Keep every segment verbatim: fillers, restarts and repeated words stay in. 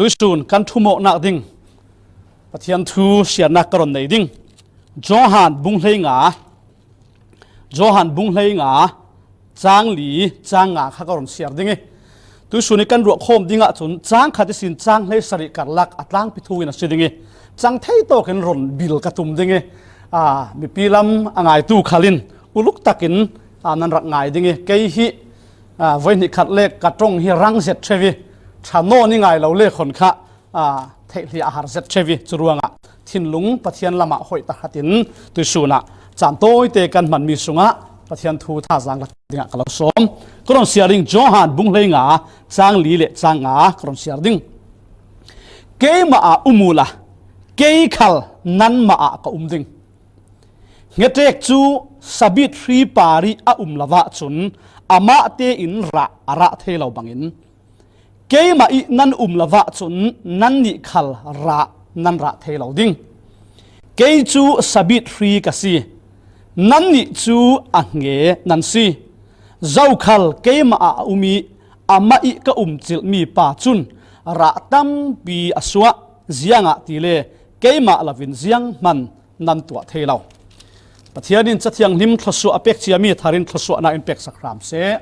Tuisun kan thumawknak ding Pathian thu siarnak ka ron nei ding. Johan bung hleinga, Johan bung hleinga, cang li, cang nga kha ka ron siar ding i, tuisun i kan ruahkhawm dingah cun cang khat ihsin cang hleisarih karlak a tlangpi thu in a si ding i, cang thei tawkin ron bil ka tum ding i, aa, mipi lam a ngaitu khal in uluk takin, aa, nan rak ngai ding i, kei hi, aa, voi hnih khat le ka ṭong hi rang zet ṭheu i, ṭha nawn i ngai lo le khon kha, aa, theihliah a har zet ṭheu i, curuangah thinlung Pathian lamah hoih takhatin tuisun ah caan tawite kan hmanmi sungah Pathian thu thazaang rak dingah ka lo sawm. Ka ron siar ding, Johan bung hleinga, cang li le cang nga ka ron siar ding. Keimah ah um uhla, kei khal nanmah ah ka um ding. Hngetek cu sabit hri parih a um lo ahcun amah tein rah a rah thei lo bangin, keimah ih nan um lo ahcun nannih khal rah nan rah thei lo ding. Kei cu sabit hri ka si, nannih cu a hnge nan si. Zokhal keimah ah a um ih amah ih ka umcilhmi pa cun rah tampi a suah, ziangahtile keimah loin zianghman nan tuah thei lo. Pathian in Cathianghlim thluasuah a pek ciami thar in thluasuahnak in peksak hram seh.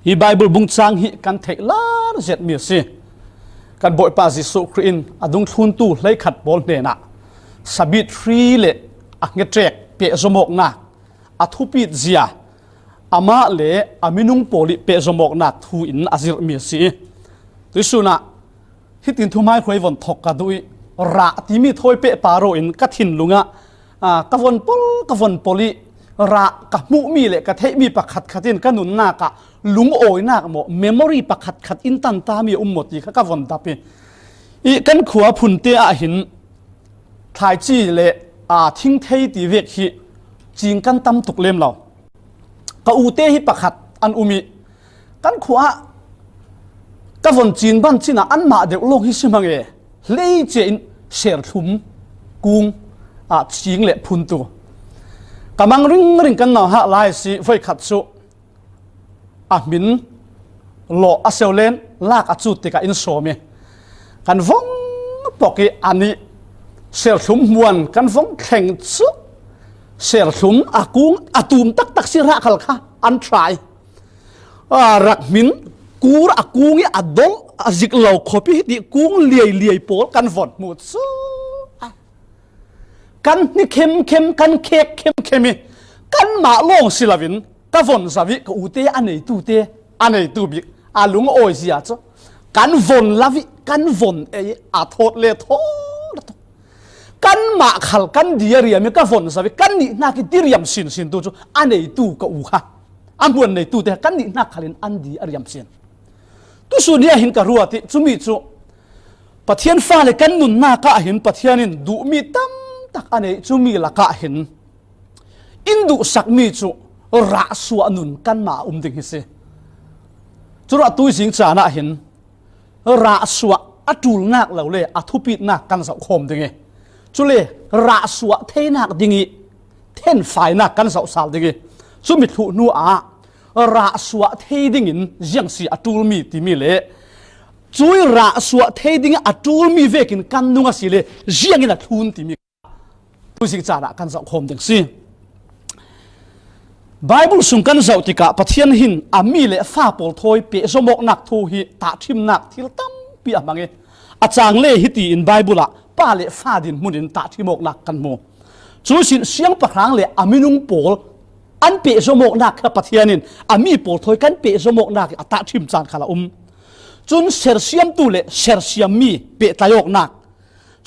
Hi Baibal bung cang hi kan theih lar zetmi a si. Kan Bawipa Jesuh Khrih in a dungthluntu hleikhat pawl hnenah sabit hri le a hngetek pehzomawknak, a thupit zia, amah le a minung pawl ih pehzomawknak thu in a zirhmi a si. Tuisun ah hitin thuhmaihruai von thok ka duh ih, rah timi thawi pehpar aw in ka thinlung ah, aa, ka von pol, ka von pol ih rah ka hmuhmi le ka theihmi pakhatkhat in ka nunnak ah lungawinak maw, memory pakhatkhat in tantami a um maw ti kha ka von dap ih, ih kan khua phunte ah hin thlaici le, aa, thingthei ti vek hi cing kan tam tuk lem lo. Ka ute hi pakhat an um ih, kan khua ah ka von cin ban cin ah anmah deuh lawng hi si hmang e, hleice in serthlum kung, aa, cing le phuntu ka mang ringring kan nauhak lai a si. Voikhat cu a hmin lawh a seulen lak a cut tikah in sawm ih, kan vong pok ih anih serthlum hmuan kan vong thleng cu serthlum a kung a tum taktak si rah khal kha an thlai. Aa, rak hmin kur a kung ih a dolh a zik lo khawp ih, hitih kung liailiai pawl kan von hmu cu, aa, kan hni khemkhem, kan khek khemkhem ih kanmah lawng si loin ka von zo ih ka ute a neitute, a neitu bik a lungawi zia cu kan von lo ih kan von ei ih a thawt le thawt tuk. Kanmah khal kan di a riam ih ka von zo ih kannih hnak ih diriam sinsin tu cu a neitu ka u kha, a hmuan neitute kannih hnak khal in an di a riam sin. Tusun ni ah hin ka ruat ih cumi cu Pathian fale kan nunnak ah hin Pathian in duhmi tam tak a nei. Cumi lakah hin in duhsakmi cu rah suah nun kanmah a um ding hi si. Curuah tuizing caan ah hin rah suah a ṭulnak lo le a thupitnak kan zoh khawm ding ih, cule rah suah theinak ding ih thenfainak kan zoh sal ding ih, cumi thluh hnu ah rah suah thei dingin ziang si a ṭulmi timi le cuih rah suah thei dingin a ṭulmi vekin kan nung a si le ziangin a thlun timi tuizing caan ah kan zoh khawm ding si. Baibal sung kan zoh tikah Pathian hin a mi le fa pawl thawi pehzomawknak thu hi tahṭhimnak thil tampi a hmang ih, a cang le hitiin Baibal ah pa le fa dinhmun in tahṭhimawknak kan hmu. Cu sin siangpahrang le a minung pawl an pehzomawknak kha Pathian in a mi pawl thawi kan pehzomawknak ih a tahṭhim caan khal a um. Cun sersiamtu le sersiammi pehtlai awknak,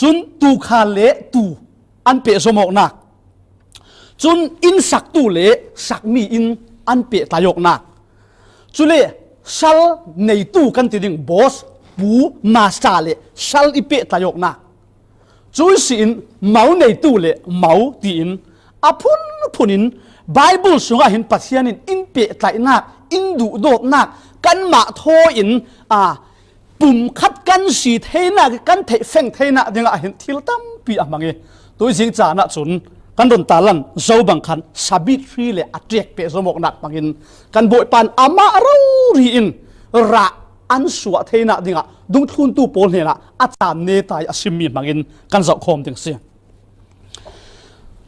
cun tuukhal le tuu an pehzom awknak, cun innsaktu le sakmi in an pehtlai awknak, cule sal neitu kan ti ding, boss, pu, masa le sal i pehtlai awknak, cu si in mo neitu le mo tiin a phunphun in Baibal sungah hin Pathian in in pehtlaihnak, in duhdawtnak kanmah thawi in, aa, pumkhat kan si theinak, kan theih feng theinak dingah hin thil tampi a hmang ih, tuizing caan ah cun kan run talan zo bang khan sabit hri le a ṭek pehzom awknak hmangin kan Bawipa in amah rori in rah an suah theinak dingah dungthluntu pawl hnenah a caan netai a simmi hmangin kan zohkhawm ding si.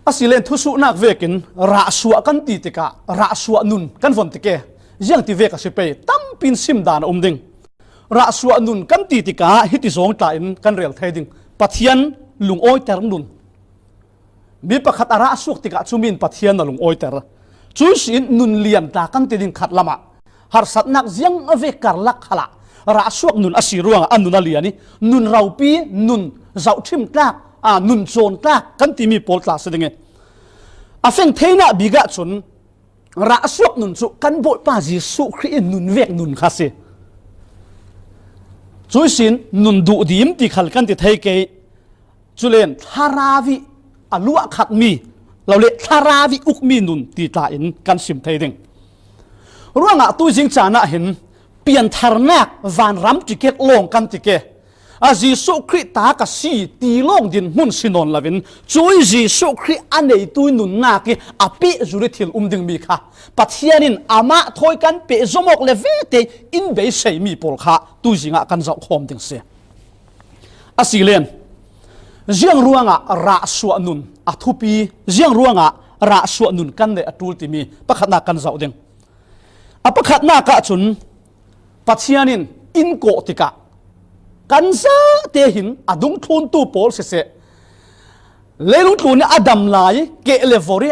Asilen thusuhnak vekin rahsuah kan ti tikah rahsuah nun kan von tik e. Ziangti vek a si pei, tampi in simdan a um ding. Rahsuah nun kan ti tikah hiti zawng tla in kan rel thei ding. Pathian lungawiter nun. Mi pakhat a rahsuak tikah cumi in Pathian a lungawiter. Cuih si in nun lian tla kan ti ding khat lamah harsatnak ziang a vek karlak khalah rahsuak nun a si ruangah a nun a lian i nun ropi, nun zohṭhim tlak, a nun cawn tlak kan timi pawl tla si ding i a feng theinak bik ahcun rahsuak nun cu kan Bawipa Jesuh Khrih in nun vek nun kha si. Cuih si in nun duh dim ti khal kan ti thei kei. Culen thlarau i a luah khatmi lo le thlarau i ukmi nun ti tla in kan sim thei ding. Ruangah tuizing caan ah hin piantharnak vanram ticket lawng kan ti ke. A Jesuh Khrih ta ka si ti lawng dinhmun si nawn loin cuih Jesuh Khrih a neitu i nunnak i a pehzul i thil um dingmi kha Pathian in amah thawi kan pehzom awk le vete in beiseimi pawl kha tuizing ah kan zohkhawm ding si. Asilen ziang ruangah rahsuah nun a thupi, ziang ruangah rahsuah nun kan neih a ṭul timi pakhatnak kan zoh ding. A pakhatnak ahcun Pathian in in kawh tikah kan zate hin a dungthluntu pawl siseh, leilung tlun i a dam lai keh le vor i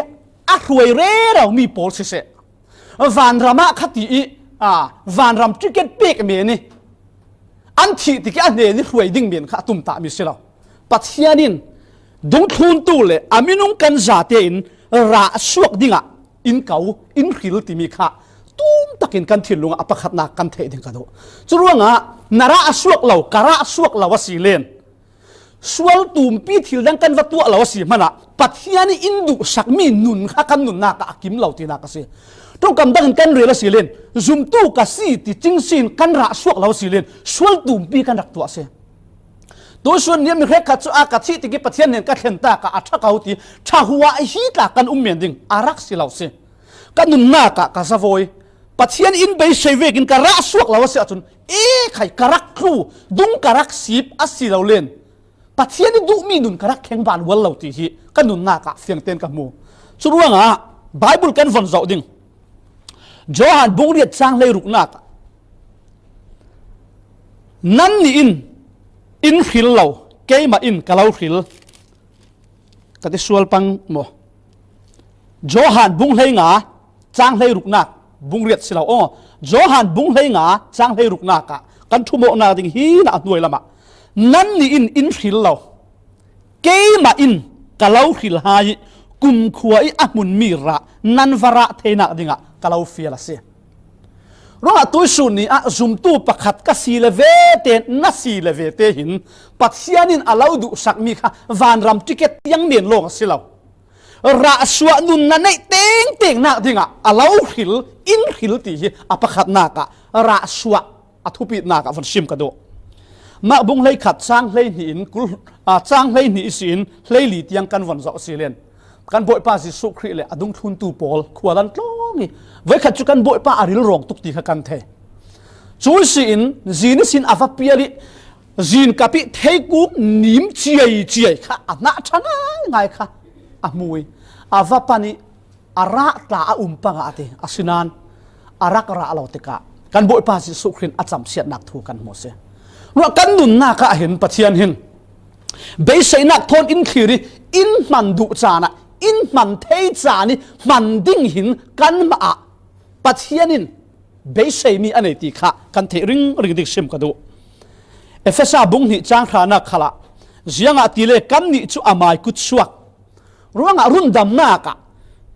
a hruai rero mi pawl siseh, vanram ah kha ti i, a, vanram ticket pek men i an thih tikah a hnen i hruai ding men kha a tumtahmi si lo. Pathian in dungthluntu le a minung kan zate in rahsuak dingah in ko, in hril timi kha tumtakin kan thinlung ah a pakhatnak kan theih ding ka duh. Curuangah na rahsuak lo, ka rahsuak lo asilen sual tumpi thil dang kan va tuah lo a si hmanah Pathian i in duhsakmi nun kha kan nunnak ah a kim lo tinak a si. Ṭongkam dangin kan rel asilen zumtu ka si ti cingsin kan rahsuak lo asilen sual tumpi kan rak tuah a si. Tuihsun nih mi hrekkhat cu a ka thih tik i Pathian nen ka thlen tak ah a ṭha ko ti ṭha hua hi tla kan um men ding a rak si lo si. Ka nunnak ah ka zavawi Pathian in beisei vekin ka rahsuak lo a si ahcun e khai ka rak tlu, dung ka rak sip a si lo len Pathian i duhmi nun ka rak thleng ban ual lo ti hi ka nunnak ah fiangten ka hmu. Curuangah Baibal kan von zoh ding. Johan bung riat cang hleiruknak ah nannih in in hril lo, keimah in ka lo hril. Ka ti sual pang maw? Johan bung hleinga cang hleiruknak, bung riat si lo. Aw, Johan bung hleinga cang hleiruknak ah kan ṭhumawknak ding hi na a hnuai lamah nannih in in hril lo, keimah in ka lo hril hai i kumkhua i a hmunmi rah nan va rah theinak dingah ka lo fial a si. Ruangah tuihsun ni ah zumtu pakhat ka si le vete, na si le vete hin Pathian in a lo duhsakmi kha vanram ticket tiang men lawng a si lo. Rahsuah nun na neih tengtengnak dingah a lo hril, in hril ti hi a pakhatnak ah rahsuah a thupitnak ah von sim ka duh. Mark bung hleikhat cang hleihnih in kul, aa, cang hleihnih ihsin hleili tiang kan von zoh a si len kan Bawipa Jesuh Khrih le a dungthluntu pawl khua lan tlawng i voikhat cu kan Bawipa a rilrawng tuk ti kha kan thei. Cu si in zin ihsin a va pial i zin kap i theikung nim ciai ciai kha a hnah ṭha ngaingai kha a hmu i a va pan i a rah tla a um pang a ti. Asinain a rak rah lo tikah kan Bawipa Jesuh Khrih in a camsiatnak thu kan hmu si. Ruah kan nunnak ah hin Pathian hin beiseinak thawn in thlir i in hman duh caan ah in hman thei caan i hman ding hin kanmah ah Pathian in beiseimi a nei ti kha kan theih ringring ding sim ka duh. Efesa bung hnih cang hranak khalah ziangahtile kannih cu amai kutsuak ruangah rundamnak ah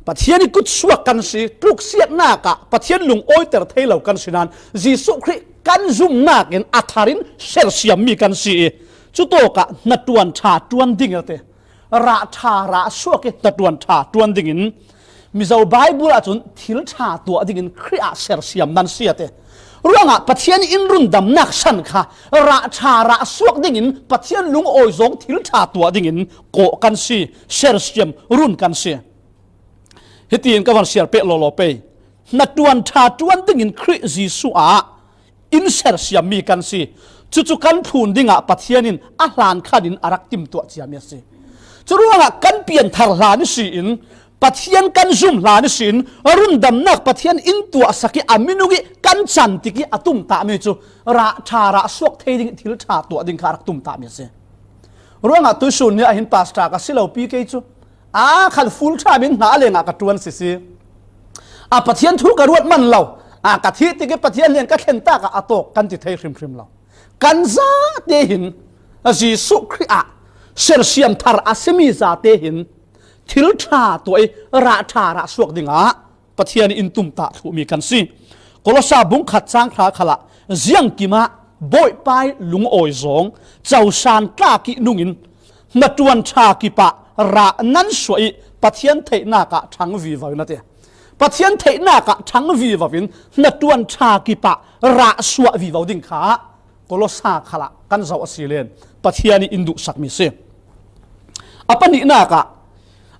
Pathian i kutsuak kan si, tluksiatnak ah Pathian lungawiter thei lo kan si nain Jesuh Khrih kan zumnak in a thar in sersiammi kan si i cutawkah hnaṭuan ṭha ṭuan ding a ti. Rah ṭha rah suak i hnaṭuan ṭha ṭuan dingin Mizo Baibal ahcun thil ṭha tuah dingin Khrih ah sersiam nan si a ti. Ruangah Pathian in rundamnak san kha rah ṭha rah suak dingin Pathian lungawi zong thil ṭha tuah dingin kawh kan si, sersiam run kan si. Hitiin ka van siar peh lawlaw pei. Hnaṭuan ṭha ṭuan dingin Khrih Jesuh ah in sersiam mi kan si. Cucu kan thlun dingah Pathian in a hlan khanin a rak timtuah ciami a si. Curuangah kan pianthar hlan ihsin Pathian kan zum hlan ihsin rundamnak Pathian in tuahsak ih a minung ih kan can tikih a tumtahmi cu rah ṭha rah suak thei ding ih thil ṭha tuah ding kha a rak tumtahmi a si. Ruangah tuisun ni ah hin pastor ka si lo pi kei cu. Aa, khan full time in hna a lengah ka ṭuan sisi. A Pathian thu ka ruat man lo. A ka thih tikih Pathian leng ka thlen tak ah a tawk kan ti thei hrimhrim lo. Kan zate hin Jesuh Khrih ah sersiam thar a simi zate hin thil ṭha tuah ih rah ṭha rah suak dingah Pathian in tumtah thluhmi kan si. Kolosa bung khat cang hra khalah ziangkim ah Bawipa ih lungawi zawng cosan tlak ih nungin hnaṭuan ṭha kipah rah nan suah ih Pathian theihnak ah ṭhang vivo in a ti. Pathian theihnak ah ṭhang vivo in hnaṭuan ṭha kipah rah suah vivo ding kha Kolosa khalah kan zoh a si len Pathian ih in duhsakmi si. A pahnihnak ah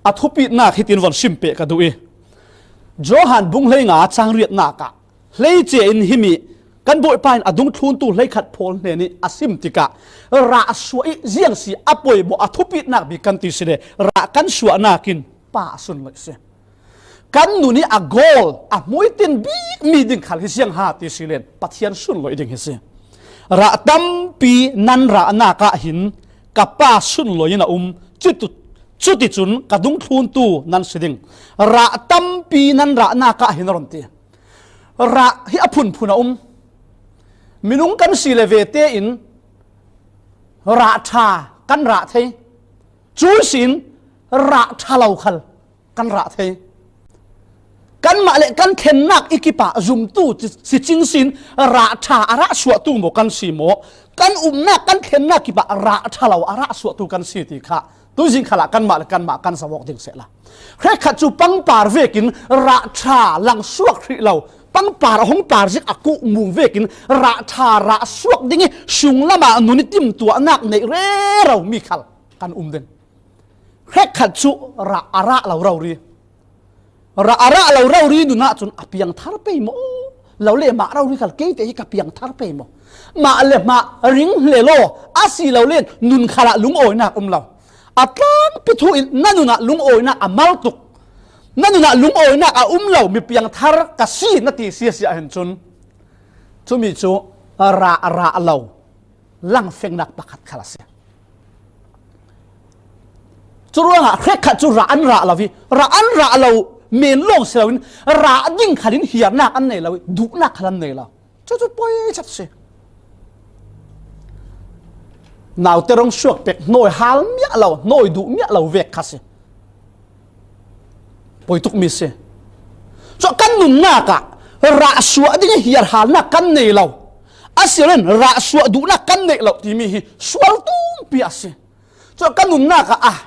a thupitnak hitin von sim peh ka duh ih, Johan bung hleinga cang riatnak ah hleice in himi kan Bawipa in a dungthluntu hleikhat pawl hnenih a sim tikah rah suah ih ziangsi a poimawh a thupitnak bik kan ti si le rah kan suahnak in Pa a sunloih si. Kan nun ih a gawl a hmuitin bikmi ding khal hi ziang ha ti si len Pathian sunloih ding hi si. Rah tampi nan rahnak ah hin ka Pa sunloih in a um. Cutu, cuticun ka dungthluntu nan si ding. Rah tampi nan rahnak ah hin a run ti. Rah hi a phunphun a um. Minung kan si le vete in rah ṭha kan rah thei. Cu sin rah ṭha lo khal kan rah thei. Kanmah le kan thlennak ih kipah zumtu si cing sin rah ṭha a rah suahtu maw kan si maw? Kan umnak kan thlennak kipah rah ṭha lo a rah suahtu kan si ti kha tuizing khalah kanmah le kanmah kan zoh awk ding sehla. Hrekkhat cu pangpar vekin rah ṭha lang suak hrih lo, pangpar a hung par zik a kuh mung vekin rah ṭha rah suak ding ih sunglam ah nun ih timtuahnak neih rero mi khal kan um ding. Hrekkhat cu rah a rah lo rori. Rah a rah lo rori nun ahcun a piangthar pei maw? Lo le mah rori khal keite hi ka piangthar pei maw? Mah le mah ring hle law a si lo len nun khalah lungawinak um lo. A tlangpi thu in na nun ah lungawinak a mal tuk. Na nun ah lungawinak a um lo mi piangthar ka si na ti siasia hin cun cumi cu rah rah lo langfengnak pakhat khal a si. Curuangah hrekkhat cu rah an rah lo ih, rah an rah lo men lawng si loin, rah ding khalin hiarnak an nei lo ih, duhnak khal an nei lo. Cucu poi chat si. Naute rong suak pek hnawi hal miah lo, hnawi duh miah lo vek kha si. Poi tukmi si. Cun kan nunnak ah rah suah ding ih hiarhalnak kan nei lo. A si loin rah suah duhnak kan neih lo timi hi sual tumpi a si. Cun kan nunnak ah, ah,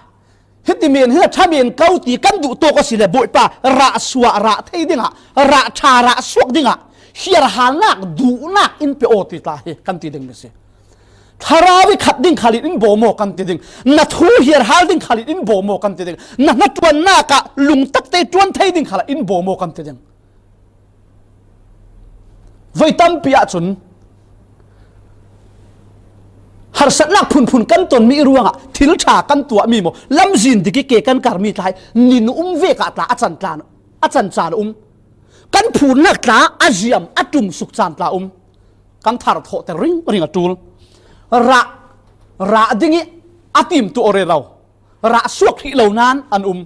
hiti men hi a ṭha men ko ti kan duh tawk a si le Bawipa rah suah rah thei dingah, rah ṭha rah suak dingah hiarhalnak duhnak in pe aw ti tla hi kan ti dingmi si. Thlarau ih khat ding khalin in bawm aw kan ti ding. Na thu hiarhal ding khalin in bawm aw kan ti ding. Na hnaṭuannak ah lungtak te ṭuan thei ding khalah in bawm aw kan ti ding. Voi tampi ahcun harsatnak phunphun kan tonmi ruangah thil ṭha kan tuahmi maw, lamzin dik ih ke kan karmi tla hi nin um vek ah tla a can tla, a can caan a um. Kan phunnak tla a ziam, a ṭumsuk caan tla a um. Kan thar thawhter ringring a ṭul. Rah, rah ding ih a timtuah rero. Rah suak hrih lo nan an um.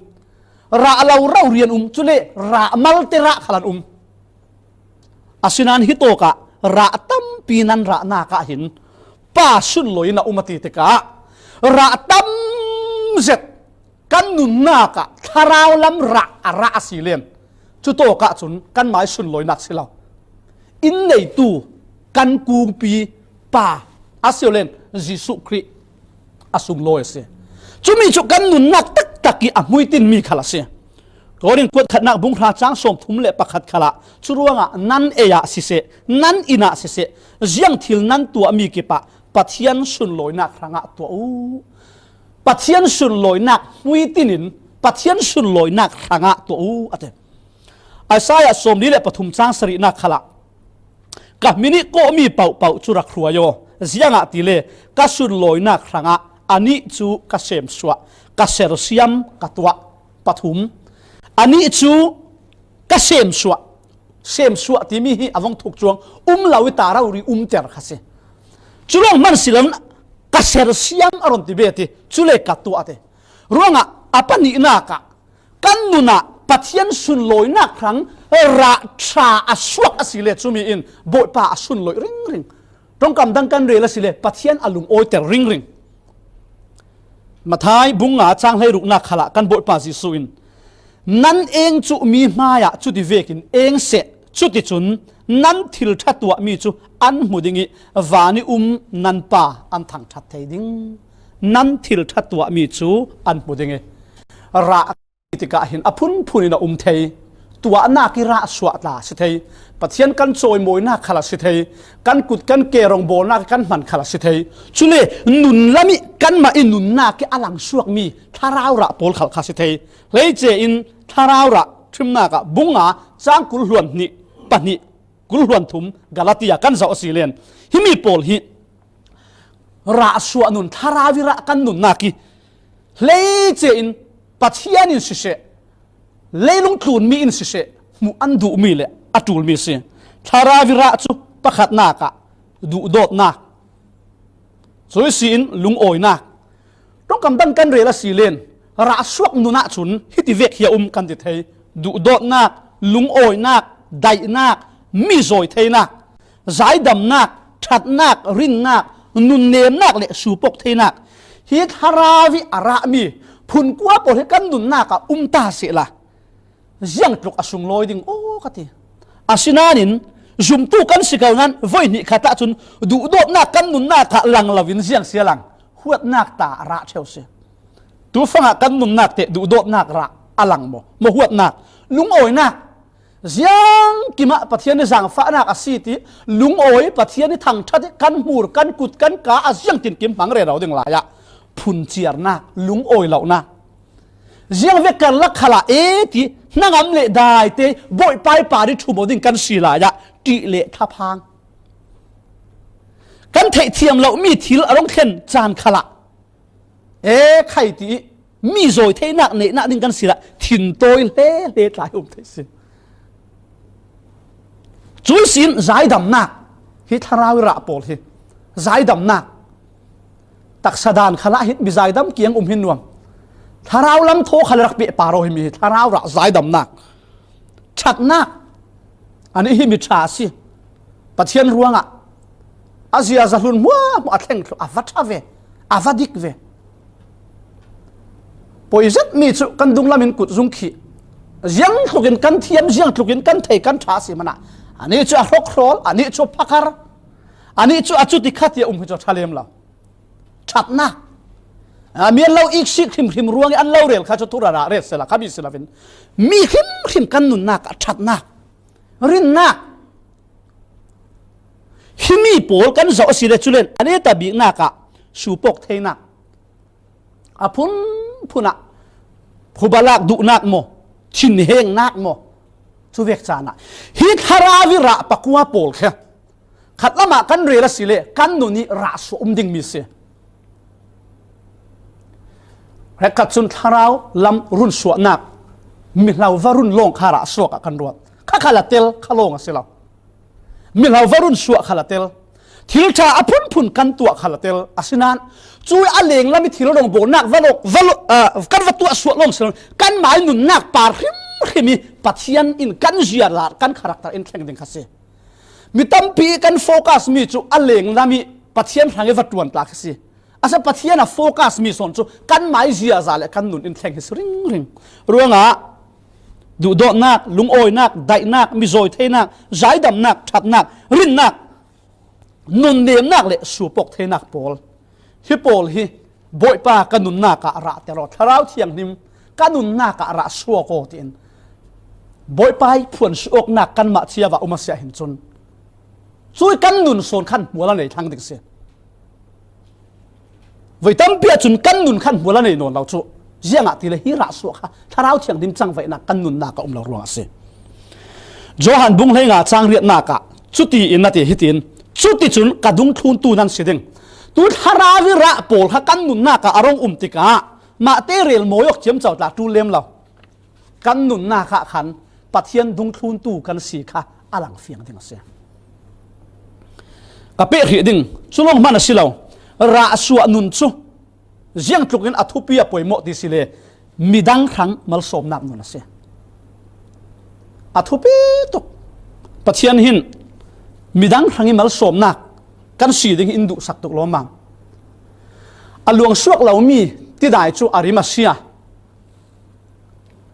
Rah lo rori an um. Cule rah malte rah khal an um. Asinain hitawkah rah tampi nan rahnak ah hin Pa sunloin a um a ti tikah rah tam zet kan nunnak ah thlarau lam rah a rah a si len. Cutawk ahcun kanmah ih sunloinak si lo. In neitu kan kungpi Pa a si len Jesuh Khrih a sunglawi a si. Cumi cu kan nunnak taktak ih a hmuitinmi khal a si. Korin kuat khatnak bung hra cang sawmthum le pakhat khalah curuangah nan ei ah siseh, nan inn ah siseh, ziang thil nan tuahmi kipah Pathian sunlawinak hrangah tuah u. Pathian sunlawinak hmuitin in Pathian sunlawinak hrangah tuah u, a ti. Isaiah sawmli le pathum cang sarihnak khalah, Ka hmin ih kawhmi pohpoh cu rak hruai aw. Ziangahtile ka sunlawinak hrangah anih cu ka semsuah, ka sersiam ka tuah. Pathum, anih cu ka semsuah. Semsuah timi hi a vong thuk cuang um lo ih ta rori umter kha si. Cu lawng hman si lo, ka sersiam a run ti bet ih, cule ka tuah ti. Ruangah a pahnihnak ah kan nun ah Pathian sunlawinak hrang rah ṭha a suak a si le cumi in Bawipa a sunlawih ringring. Ṭongkam dang kan rel a si le Pathian a lungawiter ringring. Matthai bung nga cang hleiruknak khalah kan Bawipa Jesuh in, "Nan eng cuhmi hmaiah cuti vekin eng seh, cuticun nan thil ṭha tuahmi cu an hmu ding ih van ih um nan Pa an thangṭhat thei ding. Nan thil ṭha tuahmi cu an hmu ding ih rah tikah hin a phunphun in a um thei. Tuahnak ih rah suah tla a si thei. Pathian kan cawimawinak khal a si thei. Kan kut kan ke rawngbawlnak ih kan hman khal a si thei. Cule nun lam ih kanmah ih nunnak ih a langsuakmi thlarau rah pawl khal kha a si thei. Hleice in thlarau rah ṭhimnak ah bung nga cang kul hluan hnih, pahnih, kul hluan thum Galatia kan zoh a si len. Himi pawl hi rah suah nun, thlarau ih rah kan nunnak ih hleice in Pathian in siseh, leilung tlunmi in siseh, hmuh an duhmi le a ṭulmi a si. Thlarau ih rah cu pakhatnak ah duhdawtnak, cui si in lungawinak, ṭongkam dang kan rel a si len, rah suak nun ah cun hiti vek hi a um kan ti thei. Duhdawtnak, lungawinak, daihnak, mizawi theinak, zaidamnak, ṭhatnak, rinnak, nunnemnak le suupok theinak. Hi thlarau ih a rahmi phunkua pawl hi kan nunnak ah um ta sehla, ziangtluk a sunglawi ding aw ka ti. Asinain zumtu kan si ko nan voi hnih khat ahcun duhdawtnak kan nunnak ah lang loin ziang si a lang, huatnak ta a rah ṭheu si. Tufangah kan nunnak teh duhdawtnak rah a lang maw, maw huatnak, lungawinak, ziangkim ah Pathian ih zaangfahnak a si ti lungawi, Pathian ih thangṭhat ih kan hmur, kan kut, kan ka a ziangtinkim hmang rero ding lai ah phunciarnak, lungawi lonak. Ziang vek karlak khalah e ti hnangam le daite Bawipa ih par ih ṭhum aw ding kan si lai ah ṭih le thlaphang, kan theihthiam lomi thil a rung thlen caan khalah e khai ti ih mizawi theinak neihnak ding kan si lai, thintawi hle hle tla hi um thei si. Cui sin zaidamnak, hi thlarau ih rah pawl hi zaidamnak. Taksa dan khalah hin mi zaidam kiang um hin nuam. Thlarau lam thaw khal rak pehpar aw hi mi hi thlarau rah zaidamnak. Ṭhatnak, anih hi mi ṭha a si. Pathian ruangah a ziaza hlun hmuahhmuah a thleng thluh, a va ṭha ve, a va dik ve. Poi zetmi cu kan dunglam in kut zung khih. Ziangtlukin kan thiam, ziangtlukin kan thei, kan ṭha a si hmanah anih cu a hrokhrawl, anih cu a phakar, anih cu a cuti khat ih a um hi cu a ṭha lem lo. Ṭhatnak. A, mi an lo iksik hrimhrim ruangih an lo rel kha cu thurarah rel sila, kha mi si loin mi hrimhrim kan nunnak ah ṭhatnak, rinnak. Himi pawl kan zoh a si le culen a neta biknak ah suupok theinak, a phunphun ah phubalak duhnak maw, thinhengnak maw, cuvek caan ah hi thlarau ih rah pakua pawl kha khat lamah kan rel a si le kan nun ih rah suah um dingmi si. Hrekkhat cun thlarau lam run suahnak, mihlo va run lawng kha rah suak ah kan ruat. Kha khal a tel, kha lawng a si lo. Mihlo va run suah khal a tel. Thil ṭha a phunphun kan tuah khal a tel. Asinain cui a lenglam ih thil rawngbawlnak va lawng, va lawng, ah, kan va tuah suah lawng si lo. Kanmah ih nunnak par hrimhrim ih Pathian in kan ziaza, kan character in thleng ding kha si. Mi tampi ih kan focus mi cu a lenglam ih Pathian hrang ih va ṭuan tla kha si. Asa Pathian a focus mi sawn cu kanmah ih ziaza le kan nun in thleng hi si ringring. Ruangah duhdawtnak, lungawinak, daihnak, mizawi theinak, zaidamnak, ṭhatnak, rinnak, nunnemnak le suupok theinak pawl. Hi pawl hi Bawipa ka nunnak ah rah ter aw, Thlarau Thianghlim ka nunnak ah rah suak aw tiin Bawipa ih phuan suak awknak kanmah cio ah um a si ah hin cun, cui kan nun sawn khan hmual a nei thlang ding si. Voi tampi ahcun kan nun khan hmual a nei nawn lo cu. Ziangahtile hi rah suak kha Thlarau Thianghlim cangvaihnak kan nunnak ah um lo ruang a si. Johan bung hleinga cang riatnak ah Cutiin a ti hitin, cuticun ka dungthluntu nan si ding. Tu thlarau i rah pawl kha kan nunnak ah a rung um tikah mahte rel mawi awk ciamco tla ṭul lem lo. Kan nunnak ah khan Pathian dungthluntu kan si kha a langfiang ding a si. Ka peh hrih ding, cu lawng hman a si lo. Rahsuah nun cu ziangtlukin a thupi a poimawh ti si le midang hrang malsawmnak nun a si. A thupi tuk. Pathian hin midang hrang i malsawmnak kan si ding hi in duhsak tuk lawmmam. A luangsuak lomi tidai cu a rim a si a,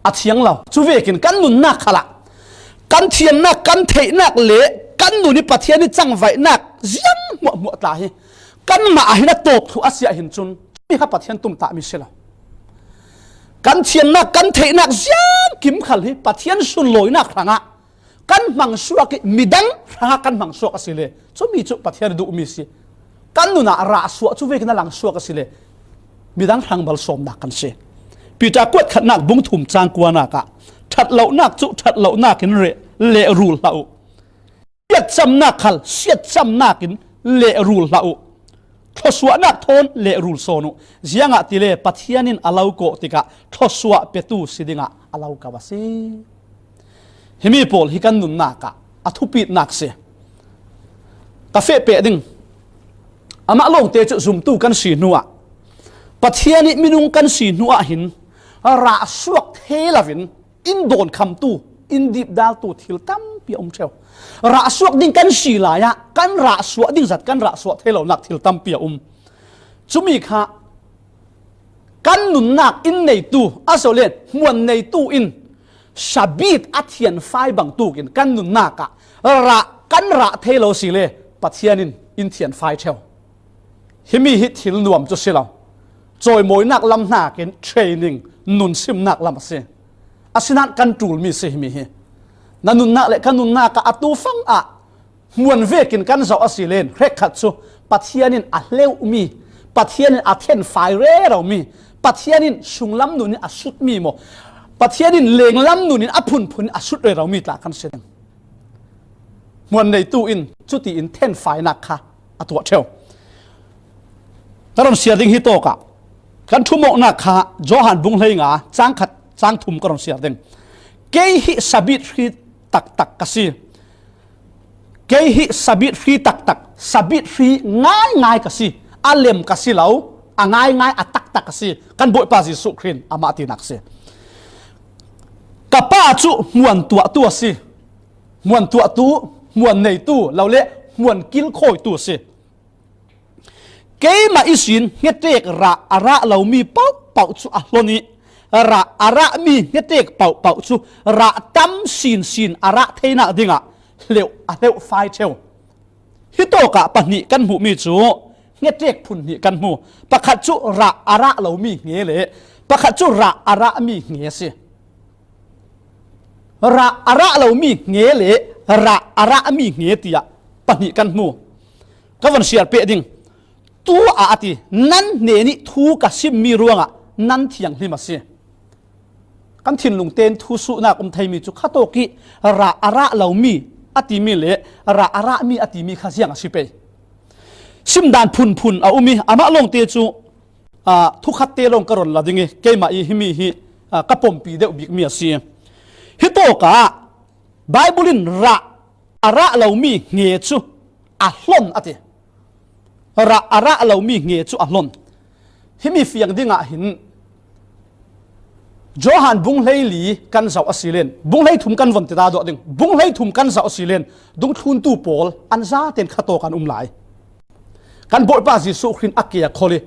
a thiang lo. Cu vekin kan nunnak khalah kan thiamnak, kan theihnak le kan nun i Pathian i cangvaihnak ziang hmuahhmuah tla hi kanmah ah hin a tawp thluh a si ahhin cun, mi kha Pathian tumtahmi si lo. Kan thiamnak, kan theihnak ziang kim khal hi Pathian sunlawinak hrangah kan hmangsuak i midang hrangah kan hmangsuak a si le, cumi cu Pathian a duhmi si. Kan nun ah rahsuah cu vekin a langsuak a si le midang hrang malsawmnak kan si. Peter kuat khatnak bung thum cang kuanak ah, ṭhat lonak cu ṭhat lonak in re-, lehrul hlah uh. Siatcamnak khal siatcamnak in lehrul hlah uh. Thluasuahnak thawn lehrul sawn uh. Ziangahtile Pathian in a lo kawh tikah thluasuah petu si dingah a lo ko a si. Himi pawl hi kan nunnak ah a thupitnak si. Ka feh peh ding. Amah lawngte cu zumtu kan si hnuah, Pathian i minung kan si hnuah hin rahsuak thei loin in dawnkhamtu, in dipdaltu thil tampi a um ṭheu. Rahsuak ding kan si lai ah kan rahsuah ding zat kan rahsuah thei lonak thil tampi a um. Cumi kha kan nunnak in neitu, a zoh le hmuan neitu in sabit a thianfai bangtukin kan nunnak ah rah, kan rah thei lo si le Pathian in in thianfai ṭheu. Himi hi thil nuam cu si lo. Cawimawinak lam hnakin training, nunsimnak lam a si. Asinain kan ṭulmi si himi hi. Na nunnak le ka nunnak ah atu fang ah hmuan vekin kan zoh a si len hrekkhat cu Pathian in a hleuhmi, Pathian in a thenfai reromi, Pathian in sunglam nun in a sutmi maw, Pathian in lenglam nun in a phunphun in a sut reromi tla kan si ding. Hmuan neitu in cutiin thenfainak kha a tuah ṭheu. Ka ron siar ding hi tawkah kan ṭhumawknak kha Johan bung hleinga cang khat cang thum ka ron siar ding. Kei hi sabit hri taktak ka si. Kei hi sabit hri taktak, sabit hri ngaingai ka si. A lem ka si lo, a ngaingai, a taktak ka si. Kan Bawipa Jesuh Khrih in amah tinak si. Ka Pa cu hmuan tuahtu a si. Hmuan tuahtu, hmuan neitu, lo le hmuan kilkhawitu a si. Keimah ihsin hnetek rah a rah lomi paohpaoh cu a hlon i rah a rahmi hnetek paohpaoh cu rah tam sinsin a rah theinak dingah hleuh a hleuhfai ṭheu. Hitawkah pahnih kan hmuhmi cu hnetek phun hnih kan hmu. Pakhat cu rah a rah lomi hnge le pakhat cu rah a rahmi hnge a si. Rah a rah lomi hnge le rah a rahmi hnge tiah pahnih kan hmu. Ka von siar peh ding. Tu ah a ti, nan hnenih thu ka simmi ruangah nan thianghlim a si. Kan thinlung tein thu suhnak um theimi cu khatawk i rah a rah lomi a timi le rah a rahmi a timi kha ziang a si pei. Simdan phunphun a um i amah lawngte cu, aa, thukhatte lawng ka ron la ding i keimah i himi hi, aa, ka pompi deuh bikmi a si. Hitawkah Baibal in rah a rah lomi hnge cu a hlon a ti. Rah a rah lomi hnge cu a hlon. Himi fiang dingah hin Johan bung hleili kan zoh a si len, bung hleithum kan von ti ta dawh ding, bung hleithum kan zoh a si len, dungthluntu pawl an zaten khatawk an um lai. Kan Bawipa Jesuh Khrih in a ke a khol i,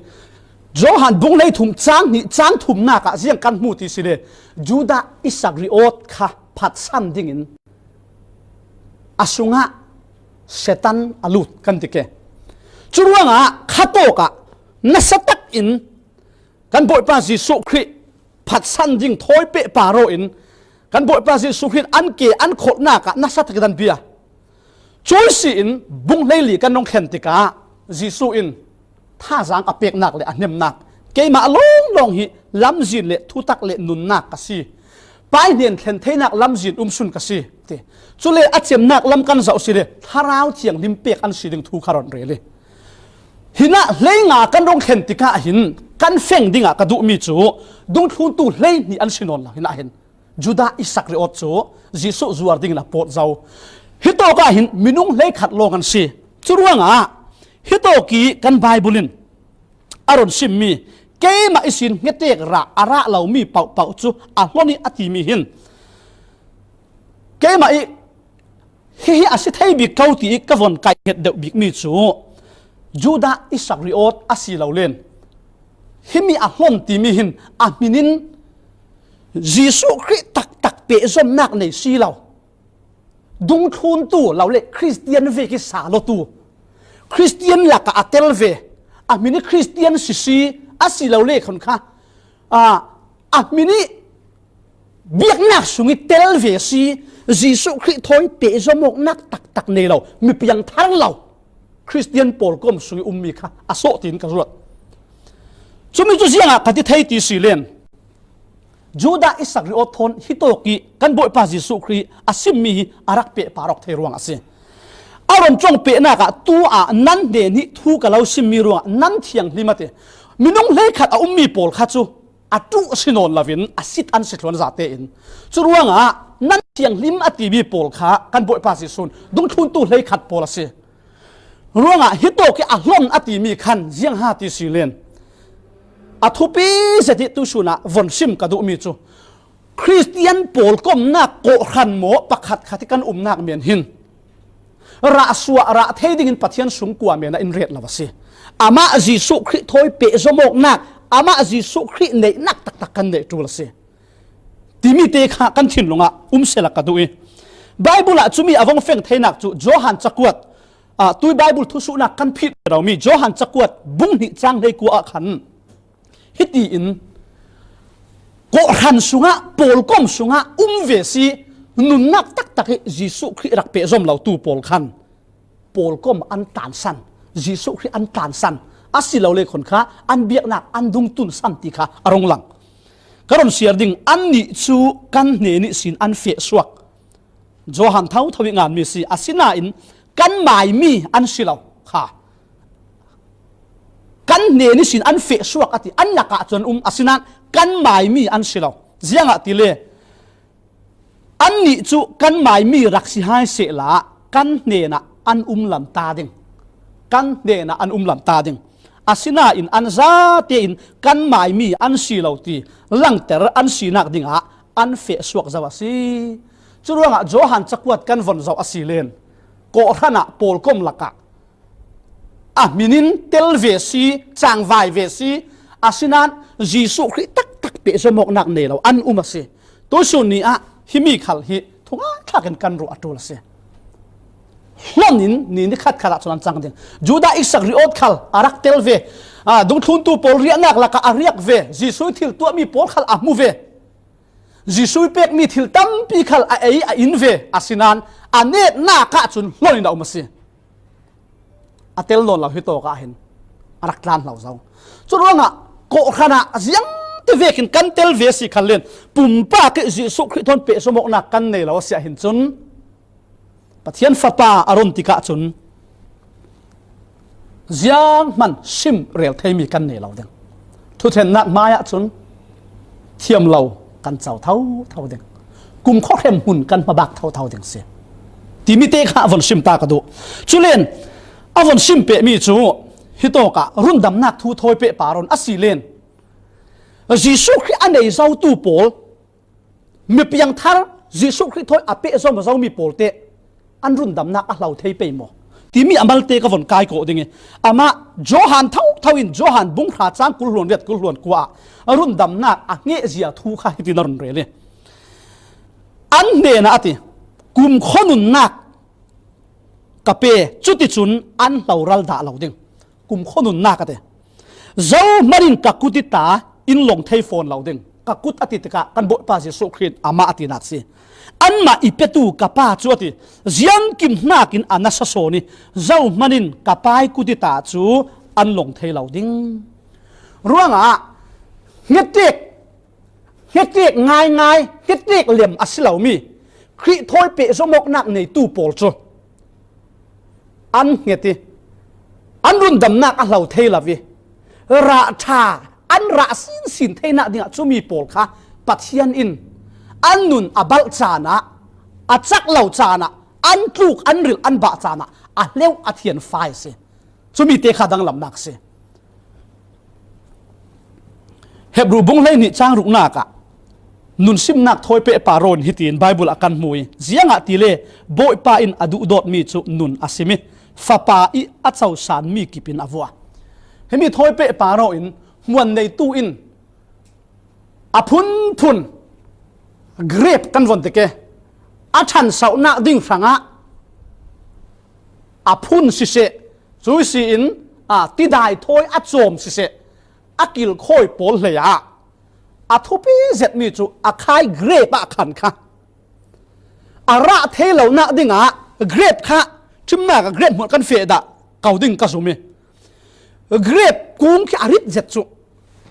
Johan bung hleithum cang hnih cang thumnak ah ziang kan hmu ti si le, Judah Iskariot kha phatsan dingin a sungah Satan a lut kan ti ke. Curuangah khatawk ah nasa takin kan Bawipa Jesuh Khrih phatsan ding thawi peh paro in kan Bawipa Jesuh Khrih in an ke an kholhnak ah nasa takin an bia. Cuih si in bung hleili kan rung thlen tikah Jesuh in thazaang a peknak le a hnemnak, keimah lawnglawng hi lamzin le thutak le nunnak ka si. Pai hnen thlen theinak lamzin um sun ka si ti. Cule a cemnak lam kan zoh si le Thlarau Thianghlim pek an si ding thu kha rawn rel hi. Hinah hlei nga kan rung thlen tikah hin kan feng dingah ka duhmi cu dungthluntu hlei hnih an si nawn lo. Hinah hin Judah Iskariot cu Jesuh zuar dingin a pawt zo. Hitawkah hin minung hleikhat lawng an si. Curuangah hitawk ih kan Bible in a rawn simmi, "Keimah ihsin hnetek rah a rah lomi pohpoh cu a hlon ih," a timi hin, keimah ih hihi a si thei bik ko tiih ka von kaihhnget deuh bikmi cu Judah Iskariot a si lo len, himi a hlon timi hin a hmin in Jesuh Khrih taktak pehzomnak nei si lo, dungthluntu lo le Khristian vek ih sa lawtu, Khristian lakah a tel ve, a hmin ih Khristian sisi a si lo le khon kha, aa, a hmin ih biaknak sungih tel ve si, Jesuh Khrih thawi pehzom awknak taktak nei lo, mi piangthar lo Khristian pawlkom sungih ummi kha a sawh tiin ka ruat. Cumi cu ziangah ka ti thei ti si len, Judah Iskariot thawn hitawk ih kan Bawipa Jesuh Khrih a simmi hi a rak pehpar awk thei ruang a si. A rawn cawng pehnak ah tu ah nan hnen ih thu ka lo simmi ruangah nan thianghlim a ti. Minung hleikhat a ummi pawl kha cu a ṭuh si nawn loin a sit an si thluan zate in. Curuangah nan thianghlim a timi pawl kha kan Bawipa Jesuh in dungthluntu hleikhat pawl a si. Ruangah hitawk ih a hlon a timi khan ziang ha ti si len, a thupi zet ih tuisun ah von sim ka duhmi cu Khristian pawlkomnak kawhhran maw pakhat khat ih kan umnak men hin rah suah rah thei dingin Pathian sungkua men ah in ret lo a si. Amah Jesuh Khrih thawi pehzom awknak, amah Jesuh Khrih neihnak taktak kan neih ṭul a si timi te kha kan thinlung ah um sela ka duh ih, Bible ah cumi a vong feng theinak cu Johan cakuat, ah, tui Bible thusuhnak kan phit ve lomi Johan cakuat bung hnih cang hleikua ah khan hitiin kawhhran sungah, pawlkom sungah um ve si, nunnak taktak ih Jesuh Khrih rak pehzom lotu pawl khan pawlkom an tlansan, Jesuh Khrih an tlansan, a si lo le khon kha an biaknak an dungtunsan ti kha a rung lang. Ka rawn siar ding, annih cu kan hnen ihsin an fehsuak. Johan thotho ih nganmi si, asinain kan maimi an si lo kha. Kan hnen ihsin an fehsuak a ti, an lakah cun an um, asinain kan maimi an si lo. Ziangahtile, annih cu kan maimi rak si hai sehla kan hnenah an um lamta ding. Kan hnenah an um lamta ding. Asinain an zate in kan maimi an si lo ti langter an sinak dingah an fehsuak zo a si. Curuangah Johan cakuat kan von zoh a si len, kawhhran ah pawlkom lakah a hmin in tel ve si, cangvai ve si, asinain Jesuh Khrih taktak pehzom awknak nei lo an um a si. Tuisun ni ah himi khal hi thungaihthlakin kan ruah a ṭul a si. Hlon in ni ni khat khat ah cun an cang ding. Judah Iskariot khal a rak tel ve, aa, dungthluntu pawl riahnak lakah a riak ve, Jesuh ih thil tuahmi pawl khal a hmu ve. Jesuh ih pekmi thil tampi khal a ei a in ve, asinain a netnak ah cun hlon in a um a si. A tel nawn lo hitawk ah hin a rak tlan hlo zo. Curuangah kawhhran ah ziangti vekin kan tel ve si khan len, pumpak ih Jesuh Khrih thawn pehzom awknak kan nei lo a si ah hin cun, Pathian Fapa a run tikah cun zianghman sim rel theimi kan nei lo ding. Thuthlennak hmaiah cun thiam lo kan co thotho ding. Kumkhua hremhmun kan hmabak thotho ding si timi te kha a von sim ta ka duh. Culen a von sim pehmi cu hitawkah rundamnak thu thawi pehpar un a si len, Jesuh Khrih a nei zotu pawl, mi piangthar, Jesuh Khrih thawi a pehzom zomi pawl te an rundamnak a hlo thei pei maw timi a malte ka von kaikawh ding ih, amah Johan thotho in Johan bung hra cang kul hluan riat kul hluan kua ah a rundamnak a hnehzia thu kha hitin a run rel ih, an hnenah a ti, kumkhua nunnak ka pe, cuticun an hloral dah lo ding. Kumkhua nunnak a ti. Zohman in ka kut ih ta in lawng thei fawn lo ding. Ka kut a ti tikah kan Bawipa Jesuh Khrih amah a tinak si. Anmah i petu ka Pa cu a ti, ziangkim hnakin a nasa sawn ih, zohman in ka Pa ih kut ih ta cu an lawng thei lo ding. Ruangah hnetek Ketek ngaingai, ketek lem a si lo mi Khrih thawi pehzawmawknak neitu pawl cu an hnget i an rundamnak a hlo thei lo i rah ṭha an rah sinsin theinak dingah cumi pawl kha Pathian in an nun a balh caan ah, a cak lo caan ah, an tluk an rilh an bah caan ah a hleuh a thianfai a si. Cumi te kha danglamnak a si. Hebru bung hleihnih cang ruknak ah nunsimnak thawi peh Paro in hitiin Baibal ah kan hmu i, ziangahtile Bawipa in a duhdawtmi cu nun a sim i, fapa i a cosanmi kip in a vuah. Himi thawi peh Paro in hmuan neitu in a phunphun grep kan von tik e, a ṭhansohnak ding hrangah a phun siseh, cui si in, a, tidai thawi a cawm siseh, a kilkhawi pawl hleiah a thupi zetmi cu a khai grep ah khan kha a rah thei lonak dingah grep kha ṭhimnak ah grep hmual kan feh dah ko ding ka zum i, grep kung khi a rit zet cu,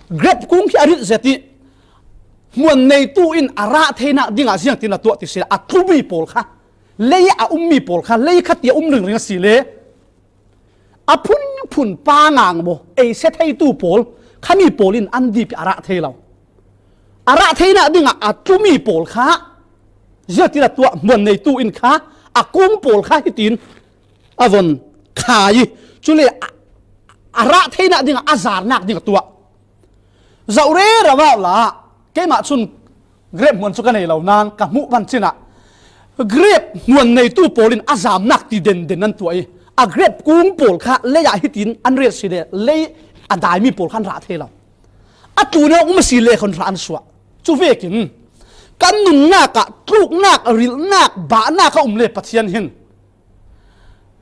grep kung khi a rit zet i hmuan neitu in a rah theinak dingah ziangtin a tuah ti si a tlumi pawl kha, lei a ummi pawl kha, lei khat i a um ringring a si le a phunphun pangang maw, ei sia theitu pawl, khami pawl in an dip i a rah thei lo. A rah theinak dingah a tlumi pawl kha, ziangtin a tuah hmuan neitu in kha, a kung pawl kha hitin a von khai i, cule a, a rah theinak dingah a zarnak ding a tuah. Zoh rero ah la, keimah cun grep hmuan cu ka nei lo nain ka hmuh van cinah grep hmuan neitu pawl in a zamnak ti denden an tuah i, a grep kung pawl kha lei ah hitin an rel si le lei a daimi pawl kha an rah thei lo. A tlun a um a si le khon rah an suah. Cu vekin kan nunnak ah tluknak, rilhnak, bahnak a um le Pathian hin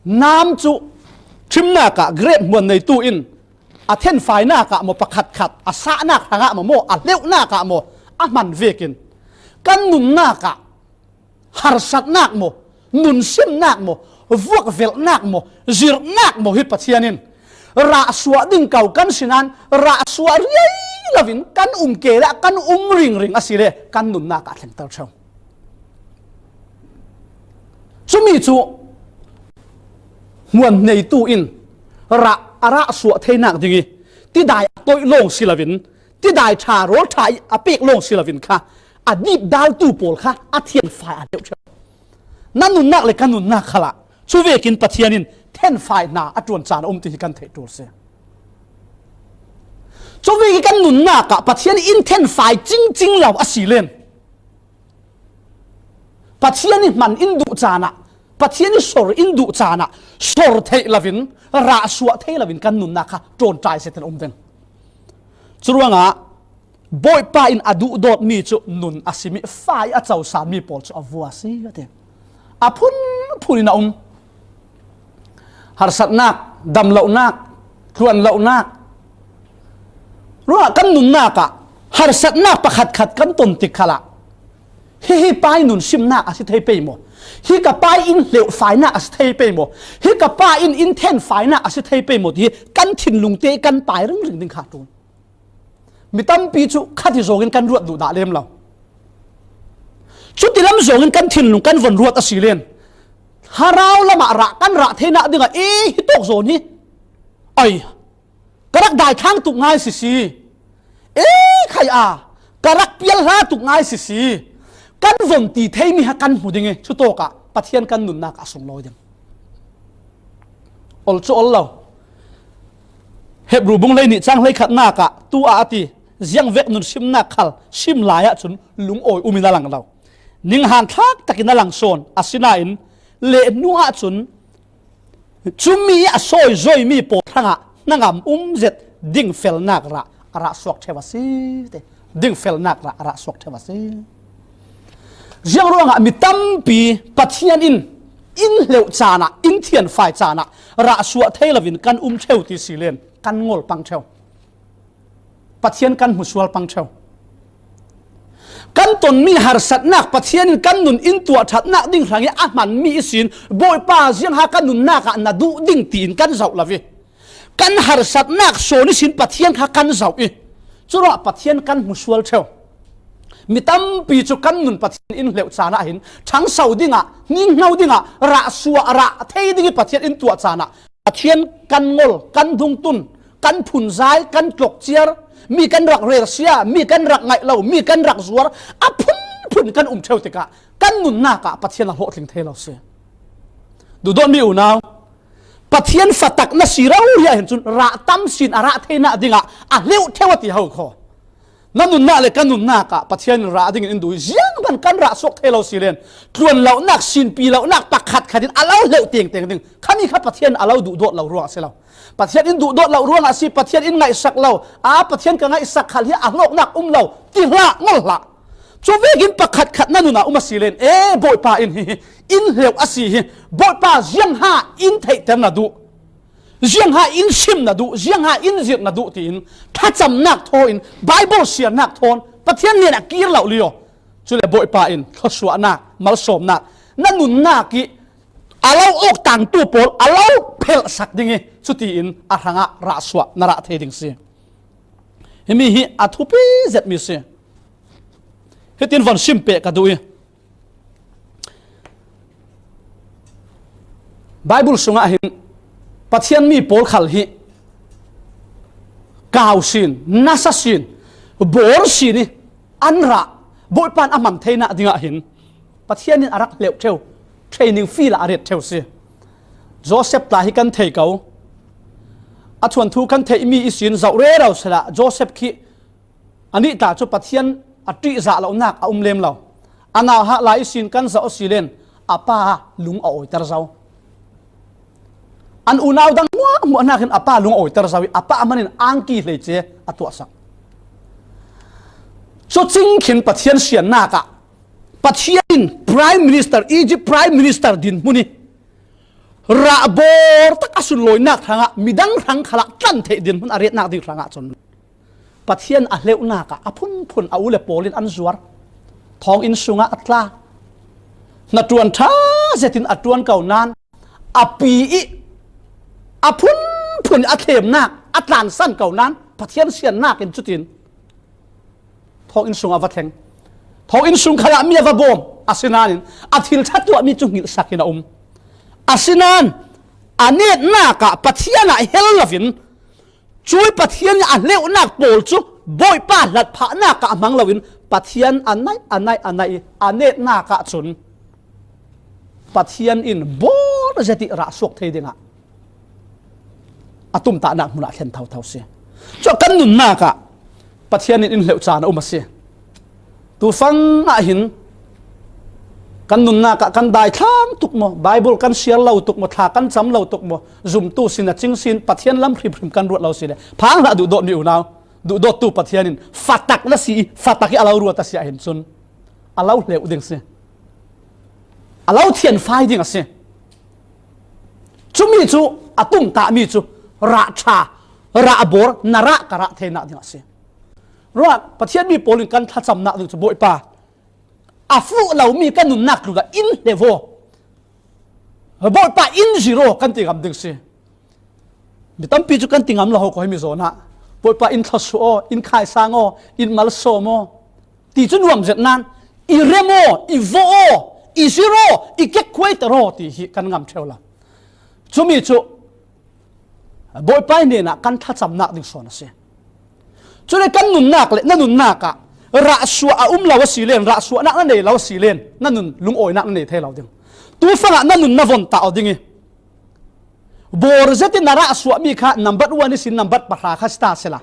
nam cu ṭhimnak ah grep hmuan neitu in a thenfainak ah maw, pakhatkhat a sahnak hrangah maw, maw, a hleuhnak ah maw, a hman vekin kan nunnak ah harsatnak maw, nunsimnak maw, vuakvelhnak maw, zirhnak maw hi Pathian in rah suah ding ko kan si nain rah suah riai loin kan um ke le kan um ringring a si le kan nunnak ah a thlengter ṭheu. Cumi cu hmuan neitu in rah, a rah suah theinak ding i tidai a toih lawng si loin, tidai ṭha rawl ṭha i a pek lawng si loin kha a dipdaltu pawl kha a thianfai a deuh ṭheu. Na nunnak le ka nunnak khalah cu vekin Pathian in thenfai hna a ṭuan caan a um ti hi kan theih ṭul si. Cu vekin kan nunnak ah Pathian in thenfai cingcing lo a si len Pathian i hman in duh caan ah, Pathian i sor in duh caan ah sor theih loin, rah suah thei loin kan nunnak kha ṭawnṭai zetin a um ding. Curuangah Bawipa in a duhdawtmi cu nun a simi, fa i a cosanmi pawl cu a vua a si, a ti. A phunphun in a um. Harsatnak, damlohnak, tluanlohnak. Ruah kan nunnak ah harsatnak pakhatkhat kan ton tik khalah, hi hi pa i nunsimnak a si thei pei maw? Hi ka pa i in hleuhfainak a si thei pei maw? Hi ka pa in in thenfainak a si thei pei maw? Ti hi kan thinlung te kan pai ringring ding kha ṭul. Mi tampi cu khat i zawngin kan ruat duh dah lem lo. Cuti lam zawngin kan thinlung kan von ruat a si len. Thlarau lamah rah kan rah theinak dingah, "E, hi tawk zawn hi. Ai, ka rak daithlang tuk ngai sisi. E, khai a, ka rak pial hla tuk ngai sisi." Kan von ti theimi ha kan hmu ding i, cutawkah Pathian kan nunnak a sunglawi ding. Ol cu ol lo. Hebru bung hleihnih cang hleikhatnak ah tu ah a ti, ziangvek nunsimnak khal sim lai ahcun lungawi um in a lang lo. Ninghan thlak takin a lang sawn, asinain lehnu ahcun cumi a sawi zoimi pawl hrangah hnangam um zet dingfelnak rah a rah suak ṭheu a si, ti. Dingfelnak rah a rah suak ṭheu a si. Ziang ruangah mi tampi Pathian in in hleuh caan ah, in thianfai caan ah rah suah thei loin kan um ṭheu ti si len kan ngol pang ṭheu. Pathian kan hmusual pang ṭheu. Kan tonmi harsatnak Pathian in kan nun in tuah ṭhatnak ding hrangih a hmanmi ihsin Bawipa ziangha kan nunnak ah na duh ding tiin kan zoh lo i, kan harsatnak sawn ihsin Pathian kha kan zoh i, curuah Pathian kan hmusual ṭheu. Mi tampi cu kan nun Pathian in hleuh caan ah hin ṭhangso dingah, ningno dingah, rah suah, rah thei ding i Pathian in tuah caan ah Pathian kan ngol, kan dungtun, kan phunzai, kan tlokciar, mi kan rak relsia, mi kan rak ngaih lo, mi kan rak zuar, a phunphun kan um ṭheu tikah kan nunnak ah Pathian a hlawhtling thei lo si. Duhdawtmi unau, Pathian fatak na si rori ah hin cun rah tam sin a rah theinak dingah a hleuh ṭheu a ti ho kho. Na nunnak le ka nunnak ah Pathian in rah dingin in duh i zianghman kan rah suak thei lo si len, tluan lonak, sinpi lonak pakhat khat in a lo hleuh tengteng ding. Khami kha Pathian a lo duhdawt lo ruangah a si lo. Pathian in duhdawt lo ruangah a si, Pathian in ngaihsak lo, a Pathian ka ngaihsak khal hi a hlawknak um lo, ti hlah, ngol hlah. Cu vekin pakhat khat na nun ah um a si len, e, Bawipa in hi, hi in hleuh a si hi, Bawipa ziangha in theihter na duh, ziangha in sim na duh, ziangha in zirh na duh tiin thlacamnak thaw in, Baibal siarnak thawn Pathian hnenah kir lo lio. Cule Bawipa in thluasuahnak, malsawmnak, na nunnak i a lo awk tangtu pawl a lo phelhsak ding i, cutiin a hrangah rah suah na rah thei ding si. Himi hi a thupi zetmi si. Hitin von sim peh ka duh i, Baibal sungah hin Pathian mi pawl khal hi kau sin, nasa sin, bawr sin i an rah, Bawipa in a hman theinak dingah hin Pathian in a rak hleuh ṭheu, training field ah a ret ṭheu si. Joseph tla hi kan thei ko. A thuanthu kan theihmi ihsin zoh rero sehla, Joseph khi a nih tla cu Pathian a ṭihzah lonak a um lem lo. A nauhak lai ihsin kan zoh a si len a pa lung a awiter zo. An unau dang hmuahhmuah hnakin a pa lung a awiter zo i a pa hmanin angki hleice a tuahsak. Cucing khin Pathian siannak ah Pathian in Prime Minister, Egypt Prime Minister dinhmun i rahbawr tak a sunlawinak hrangah midang hrang khalah tlan theih dinhmun a retnak ding hrangah cun Pathian a hleuhnak ah a phunphun a u le pawl in an zuar. Thawnginn sungah a tla. Hnaṭuan ṭha zetin a ṭuan ko nain a pi i a phunphun i a thlemnak a tlansan ko nain Pathian siannak in cutin thawnginn sungah va thleng. Thawnginn sung khalah mi a va bawm. Asinain a thil ṭha tuahmi cu hngilhsak in a um. Asinain a netnak ah Pathian ah hel loin cui Pathian i a hleuhnak pawl cu Bawipa hlatphahnak ah hmang loin Pathian a naih, a naih, a naih i a netnak ah cun Pathian in bawr zet i rah suak thei dingah a tumtahnak hmun ah thlen thotho si. Cu kan nunnak ah Pathian in in hleuh caan a um a si. Tufang ah hin kan nunnak ah kan daithlang tuk maw, Baibal kan siar lo tuk maw, thla kan cam lo tuk maw, zumtu sin a cing sin Pathian lam hrimhrim kan ruat lo si le, phang hlah duhdawtmi unau, duhdawttu Pathian in fatak na si i fatak i a lo ruat a si ah hin cun a lo hleuh ding si. A lo thianfai ding a si. Cumi cu a tumtahmi cu rah ṭha, rah bawr, na rah ka rah theinak ding a si. Ruah, Pathian mi pawl in kan thlacamnak ding cu Bawipa a fuh lomi kan nunnak tluk ah in hleuh aw. Bawipa in zirh aw kan ti ngam ding si. Mi tampi cu kan ti ngam lo ho ko himi zawn ah. Bawipa in thluasuah aw, in khaisang aw, in malsawm aw. Ti cu nuam zet nain i rem aw, i vawh aw, i zirh aw, i kekkuaiter aw ti hi kan ngam ṭheu lo. Cumi cu Bawipa hnenah kan thlacamnak ding sawn a si. Cule kan nunnak le na nunnak ah rahsuah a um lo a si len, rahsuahnak na nei lo a si len, na nun lungawinak na nei thei lo ding. Tufangah na nun na von tah aw ding i, bawr zetin na rahsuahmi kha number one ihsin number pahra kha si ta sela,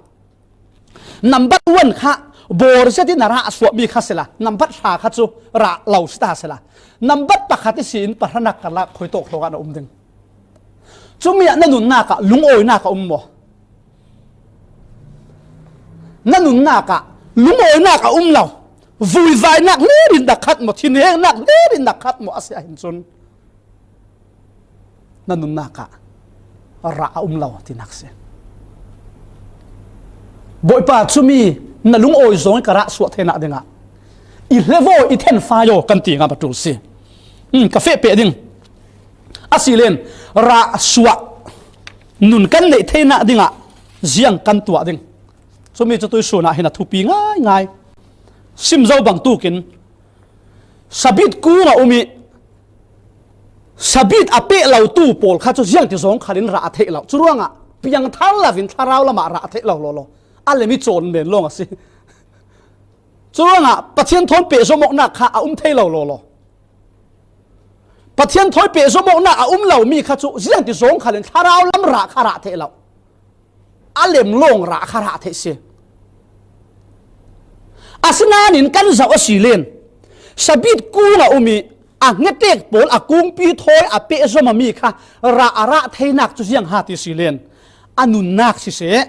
number one kha bawr zetin na rahsuahmi kha sela, number hra kha cu rah lo si ta sela, number pakhat ihsin pahranak karlak khuitawk hrawngah na um ding. Cumi ah na nunnak ah lungawinak a um maw? Na nunnak ah lungawinak a um lo, vuivainak hlerin na khat maw, thinhengnak hlerin na khat maw a si ahhin cun na nunnak ah rah a um lo tinak si. Bawipa, cumi na lungawi zong i ka rah suah theinak dingah i hleuh aw, i thenfai aw kan ti ngam a ṭul si. Um, ka feh peh ding. A si len, rah suah nun kan neih theinak dingah ziang kan tuah ding. Cumi cu tuisun ah hin a thupi ngaingai. Sim zo bang tukin, Sabit kung a um i, Sabit a peh lotu pawl kha cu ziangti zawng khalin rah a theih lo. Curuangah piangthar lo in thlarau lamah rah a theih lo lawlaw, a lem i cawn men lawng a si. Curuangah Pathian thawn pehzom awknak kha a um thei lo lawlaw, Pathian thawi pehzom awknak a um lomi kha cu ziangti zawng khalin thlarau lam rah kha rah theih lo. A lem lawng rah kha rah theih si. Asinain kan zoh a si len, Sabit kung a um i, a ngetek pawl a kungpi thawi a pehzom a mi kha rah a rah theinak cu ziang ha ti si len, a nunnak siseh,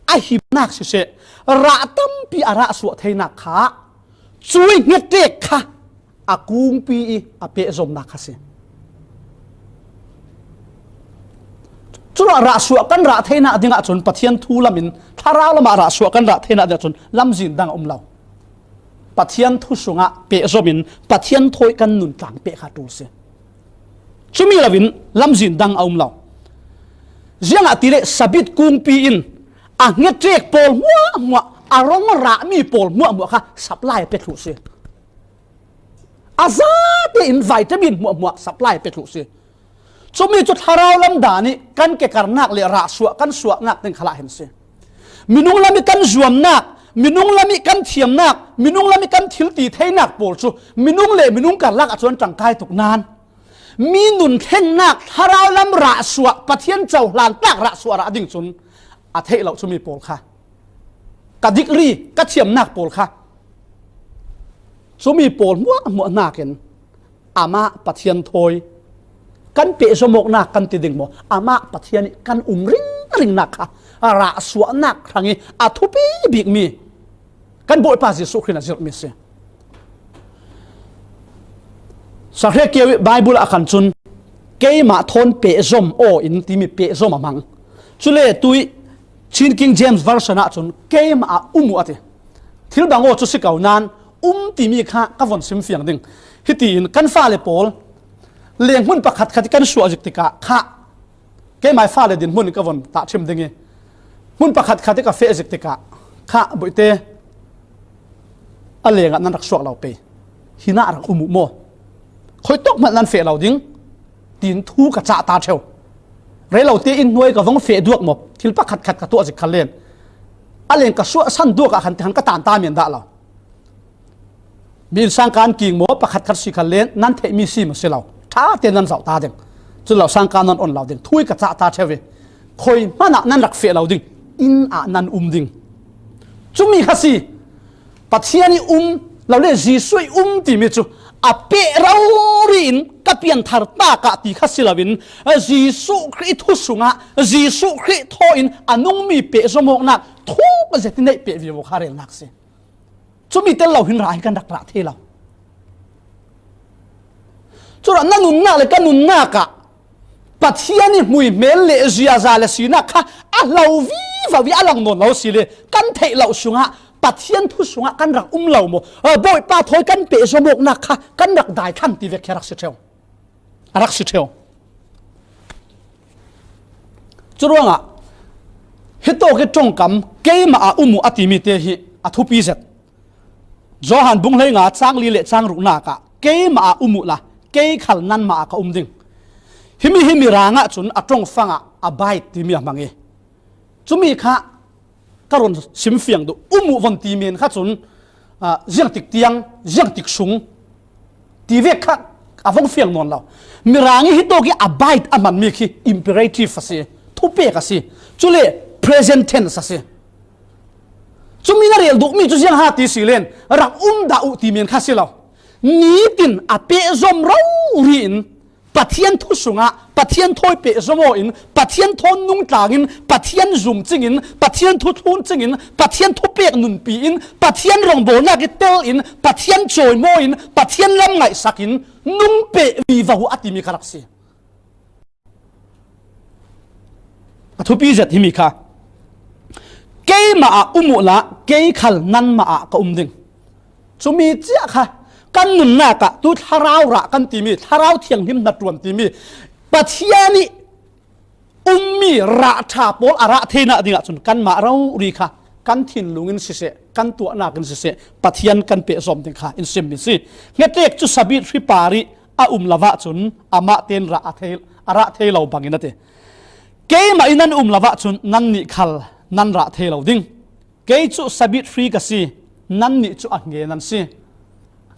a himnak siseh, rah tampi a rah suah theinak kha cuih ngetek kha a kungpi i a pehzomnak kha si. Curuah rah suah kan rah theinak dingah cun Pathian thu lamin thlarau lamah rah suah kan rah theinak dingah cun lamzin dang a um lo. Pathian thu sungah pehzom in Pathian thawi kan nun tlang peh kha tul si. Cumi loin lamzin dang a um lo. Ziangahtile Sabit kungpi in a ngetek pawl hmuahhmuah, a rong rahmi pawl hmuahhmuah kha supply a pe thluh si. A zate in vitamin hmuahhmuah supply a pe thluh si. Cumi cu thlarau lam dan i kan kekarnak le rah suah kan suahnak ding khalah hin si. Minung lam i kan zuamnak, minung lam i kan thiamnak, minung lam i kan thil ti theinak pawl cu minung le minung karlak ah cun ṭangkai tuk nan, mi nun thlennak thlarau lam rah suah, Pathian cohlan tlak rah suah rah ding cun a theih lo cumi pawl kha, ka degree, ka thiamnak pawl kha, cumi pawl hmuahhmuah hnakin amah Pathian thawi kan pehzom awknak kan ti ding maw, amah Pathian i kan um ringringnak kha rah suahnak hrang i a thupi bikmi kan Bawipa Jesuh Khrih in a zirhmi a si. Sahre keu i Bible ah khan cun, "Keimah thawn pehzom aw in," timi pehzom a hmang. Cule tui Chin King James Version ah cun, "Keimah ah um uh," a ti. Thil bang aw cu si ko nan, um timi kha ka von sim fiang ding. Hitiin kan fale pawl lenghmun pakhat khat i kan suah zik tikah kha, keimai fale dinhmun in ka von tahṭhim ding i, hmun pakhat khat i ka feh zik tikah kha, "Buaite, a lengah nan rak suak lo pei, hinah rak um uh maw? Khuitawk hmanh nan feh lo ding," tiin thu ka cah ta ṭheu. Rei lo te in hnuai ka vong feh duak maw? Thil pakhat khat ka tuah zik khan len, a leng ka suah san duak ah khan, khan ka tan ta men dah lo. Mi in sangka an king maw, pakhat khat si khan len, nan theihmi si maw si lo, ṭha te nan zoh ta ding. Cun lo sangka nan on lo ding, thu i ka cah ta ṭheu i, khui hmanh ah nan rak feh lo ding, inn ah nan um ding. Cumi kha si. Pathian i um lo le Jesuh i um timi cu a peh rori in ka pianthar tak ah ti kha si loin, Jesuh Khrih thu sungah Jesuh Khrih thaw in a nungmi pehzom awknak thuk zet i neih peh vivo kha relnak si. Cumi tel lo hin rah hi kan rak rah thei lo. Curuah na nunnak le ka nunnak ah Pathian i hmuihmel le ziaza le sinak kha a hlo vivo i a lang nawn lo si le, kan theih loh sungah, Pathian thu sungah kan rak um lo maw? Bawipa thawi kan pehzom awknak kha kan rak daithlang ti vek khi a rak si ṭheu. A rak si ṭheu. Curuangah hitawk i ṭongkam, "Keimah ah um uh," a timi te hi a thupi zet. Johan bung hleinga cang li le cang ruknak ah, "Keimah ah um uhla, kei khal nanmah ah ka um ding." Himi hi Mirang ah cun a ṭongfang ah abide timi a hmang i, cumi kha ka run simfiang duh. "Um uh," von ti men kha cun, ah, ziangtik tiang, ziangtik sung ti vek kha a vong fiang nawn lo. Mirang i hitawk i abide a hmanmi khi imperative a si, thupek a si. Cule present tense a si. Cumi na rel duhmi cu ziang ha ti si len, "Rak um dah uh," ti men kha si lo. Nitin a pehzom rori in Pathian thu sungah Pathian thawi pehzom aw in, Pathian thawn nungtlang in, Pathian zum cing in, Pathian thu thlun cing in, Pathian thupek nunpi in, Pathian rongbawlnak i tel in, Pathian cawimaw in, Pathian lam ngaihsak in nung peh vivo uh a timi kha rak si. A thupi zet himi kha, "Keimah ah um uhla, kei khal nanmah ah ka um ding." Cumi cia kha kan nunnak ah tu thlarau rah kan timi, Thlarau Thianghlim hnaṭuan timi, Pathian i ummi rah ṭha pawl a rah theinak dingah cun kanmah rori kha kan thinlung in siseh, kan tuahnak in siseh, Pathian kan pehzom ding kha in simmi si. Hnetek cu sabit hri parih a um lo ahcun amah tein rah a thei, a rah thei lo bangin a ti. Keimah in nan um lo ahcun nannih khal nan rah thei lo ding. Kei cu sabit hri ka si, nannih cu a hnge nan si.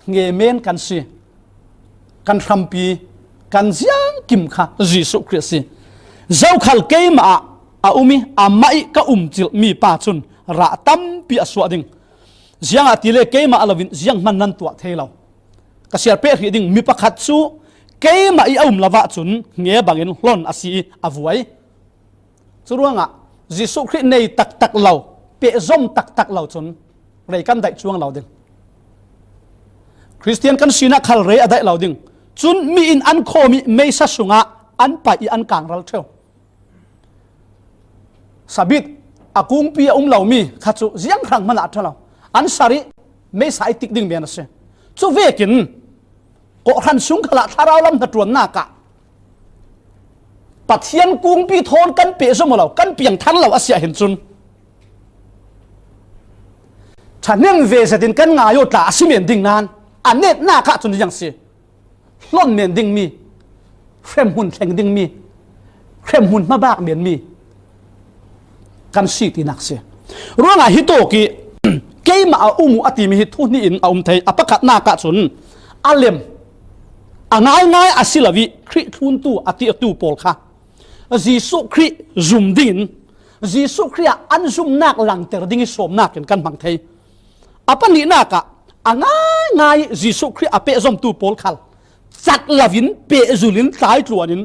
Hnge men kan si. Kan hrampi, kan ziangkim kha Jesuh Khrih a si. Zokhal keimah ah a um i amah ih ka um cilhmi pa cun rah tampi a suah ding. Ziangahtile keimah loin zianghman nan tuah thei lo. Ka siar peh hrih ding mi pakhat cu keimah ih a um lo ahcun hnge bangin hlon a si i a vuai. Curuangah Jesuh Khrih nei taktak lo, pehzom taktak lo cun rei kan daih cuang lo ding. Khristian kan sinak khal rei a daih lo ding. Cun mi in an khawm i meisa sungah an paih i an kangral ṭheu. Sabit a kungpi a um lomi kha cu ziang hrang hmanh ah a ṭha lo. An sarih meisa i tik ding men a si. Cu vekin kawhhran sung khalah thlarau lam hnaṭuannak ah Pathian kungpi thawn kan pehzom lo, kan piangthar lo a si ahhin cun ṭhahnem ve zetin kan ngai aw tla a si men ding nain a netnak ah cun ziang si. Hlon men dingmi, hremhmun thleng dingmi, hremhmun hmabak menmi kan si tinak si. Ruangah hitawk ih keimah a um uh a timi hi thu hnih in a um thei. A pakhatnak ah cun a lem, a ngaingai a si lo ih Khrih thluntu a titu pawl kha Jesuh Khrih zum dingin, Jesuh Khrih ah an zumnak langter ding ih sawmnak in kan hmang thei. A pahnihnak ah a ngaingai ih Jesuh Khrih a pehzomtu pawl khal cat loin, pehzul in, tlaitluan in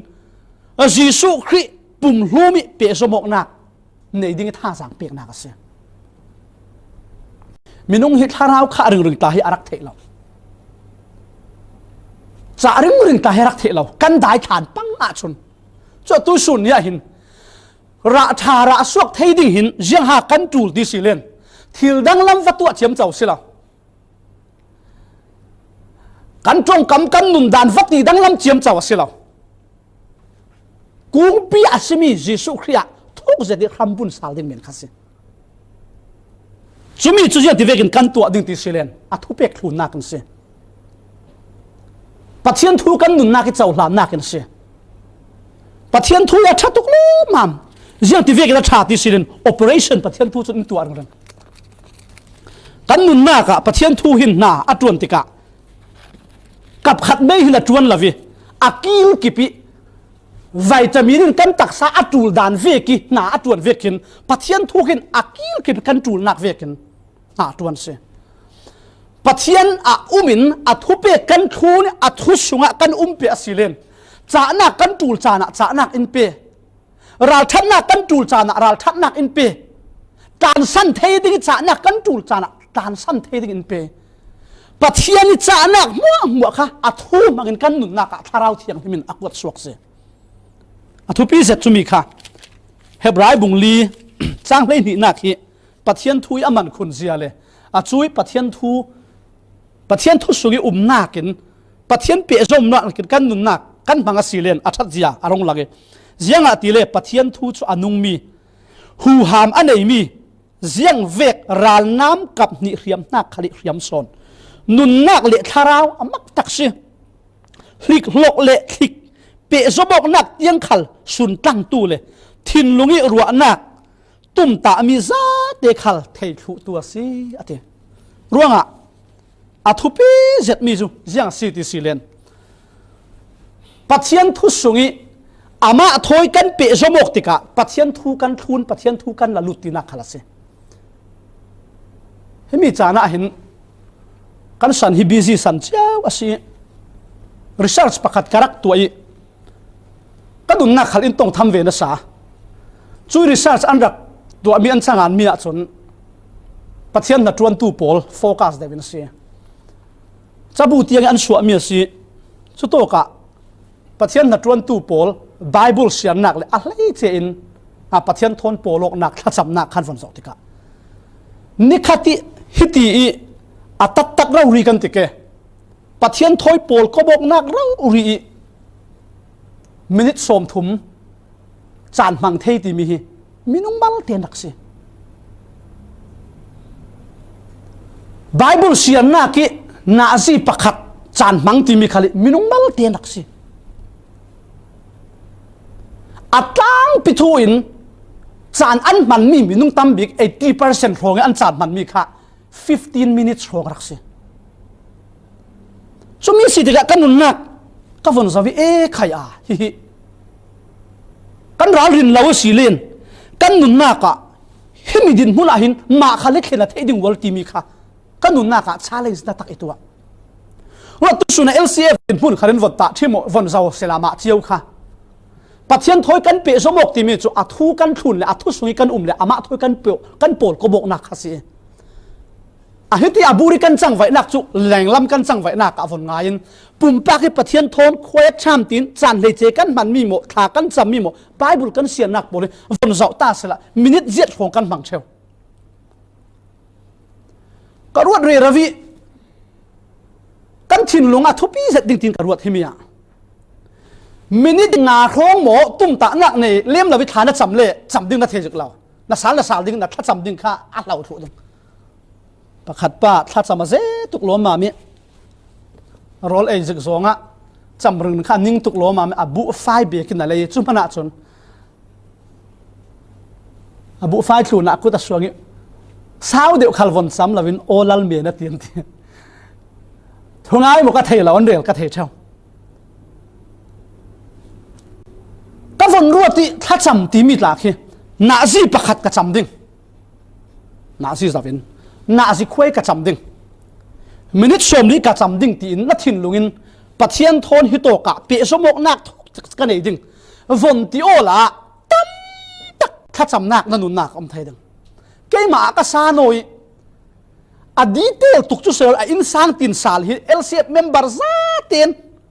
Jesuh Khrih pumhlum ih pehzom awknak nei ding ih thazaang peknak a si. Minung hi thlarau kha ringring tla hi a rak theih lo. Cah ringring tla hi a rak theih lo. Kan daithlan pang ahcun. Cu tu sun ni ah hin rah ṭha rah suak thei ding hin ziangha kan ṭul ti si len thil danglam va tuah ciamco si lo. Kan ṭongkam kan nundan va ti danglam ciamco a si lo. Kungpi a simi Jesuh Khrih ah thuk zet ih hrambun sal ding men kha si. Cumi cu ziangti vekin kan tuah ding ti si len a thupek thlunnak in si. Pathian thu kan nunnak ih cohlannak in si. Pathian thu ih a ṭha tuk lawmam. Ziangti vekin a ṭha ti si len operation Pathian thu cun in tuah ringring. Kan nunnak ah Pathian thu hin hna a ṭuan tikah kap khat mei hin a ṭuan lo ih a kil kip ih vitamin in kan taksa a ṭul dan vek ih hna a ṭuan vekin Pathian thu hin a kil kip ih kan ṭulnak vekin hna a ṭuan si. Pathian a um in a thupek kan thlun ih a thu sungah kan um peh a si len cahnak kan ṭul caan ah cahnak in pe. Ralṭhatnak kan ṭul caan ah ralṭhatnak in pe. Tlansan thei ding ih cahnak kan ṭul caan ah tlansan thei ding in pe. Pathian ih cahnak hmuahhmuah kha a thu hmangin kan nunnak ah Thlarau Thianghlim in a kuat suak si. A thupi zet cumi kha Hebrai bung li cang hleihnihnak hi Pathian thu ih a man khun zia le a cu ih Pathian thu, Pathian thu sung ih umnak in Pathian pehzomnak in kan nunnak kan hmang a si len a ṭhat zia a rung lang ih ziangahtile Pathian thu cu a nungmi, huham a neimi, ziangvek ralnam kap hnih hriamhnak khal ih hriam sawn nunnak le thlarau a maktak si. Hlikhlok le thlik pehzom awknak tiang khal suntlangtu le thinlung ih ruahnak tumtahmi zate khal thei thluhtu a si, a ti. Ruangah a thupi zetmi cu ziang a si ti si len Pathian thu sungih amah thawi kan pehzom awk tikah Pathian thu kan thlun, Pathian thu kan la lut tinak khal a si. Himi caan ah hin kan san hi busy san cio a si. Research pakhat ka rak tuah ih ka nunnak khal in tong tham ve na sa. Cui research an rak tuahmi an canganmi ahcun Pathian hnaṭuantu pawl focus deuh in a si. Cabu tiang ih an suahmi a si. Cutawkah Pathian hnaṭuantu pawl Bible siarnak le a hleice in a Pathian thawn pawl awknak thlacamnak khan von zoh tikah nikhat ih hiti ih a taktak rori kan ti ke. Pathian thawi pawl kop awknak rori ih minit sawmthum caan hmang thei timi hi minung malte nak si. Bible siarnak ih nazi pakhat caan hmang timi khal ih minung malte nak si. A tlangpi thu in caan an hmanmi minung tam bik eighty percent hrawng ih an caan hmanmi kha fifteen minutes hrawng rak si. Cumi si tikah ka nunnak ka von zoh ih e khai a hihi kan ralrin lo a si len kan nunnak ah himi dinhmun ah hin mah khal ih thlen a theih ding ual timi kha ka nunnak ah challenge na tak ih tuah. Ruat tu sun a L C F dinhmun khal in von tah thim uh von zoh sehla mah cio kha Pathian thawi kan pehzom awk timi cu a thu kan thlun le a thu sung ih kan um le amah thawi kan peh kan pawl kawmawknak kha si. A hiti a bur ih kan cangvaihnak cu lenglam kan cangvaihnak ah von ngai in pumpak ih Pathian thawn khuai a ṭham tiin caan hleice kan hmanmi maw, thla kan cammi maw, Bible kan siarnak pawl ih von zoh ta sehla minit ziat hrawng kan hmang ṭheu. Ka ruat rero ih kan thinlung a thupi zet ding tiin ka ruat himi ah minit nga hrawng maw tumtahnak nei lem lo ih thla na cam le cam ding na thei zik lo. Na sal na sal ding na thlacam ding kha a hlo thluh ding. Pakhat pa thlacam a ze tuk lawmmam ih rawl ei zik zawngah cam ringring kha a ning tuk lawmmam ih a buhfai bekin a lei cu hmanah cun a buhfai thlunah a kut a suang ih sau deuh khal von cam loin aw lal men a ti an ti. Thungai maw ka thei lo an rel ka thei ṭheu. Ka von ruat ih thlacam timi tla khi nazi pakhat ka cam ding. Nazi zoh in nazi khuai ka cam ding. Minit sawmli ka cam ding tiin na thinlung in Pathian thawn hitawk ah pehzom awknak thawk ka nei ding. Von ti awla tamtak thlacamnak na nunnak a um thei ding. Keimah ah ka sa nawi ih a detail tuk cu sel a innsang tin sal hi L C F member zaten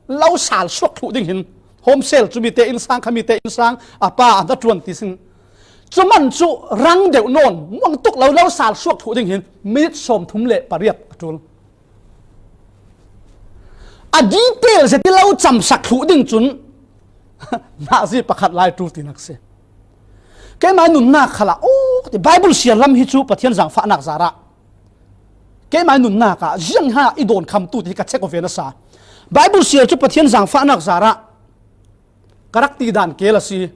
lo sal suak thluh ding hin home cell cumi te innsang khami te innsang a pa a hnaṭuan ti sin. Cuman cu rang deuh nawn muang tuk lo lo sal suak thluh ding hin minit sawmthum le pariat a ṭul. A detail zet ih lo camsak thluh ding cun nazi pakhat lai ṭul tinak si. Keimah nunnak khalah aw ti Bible siar lam hi cu Pathian zangfahnak zarah keimah nunnak ah ziang ha i dawn khamtu ti hi ka check aw ve na sa. Bible siar cu Pathian zangfahnak zarah ka rak ti dan kel a si.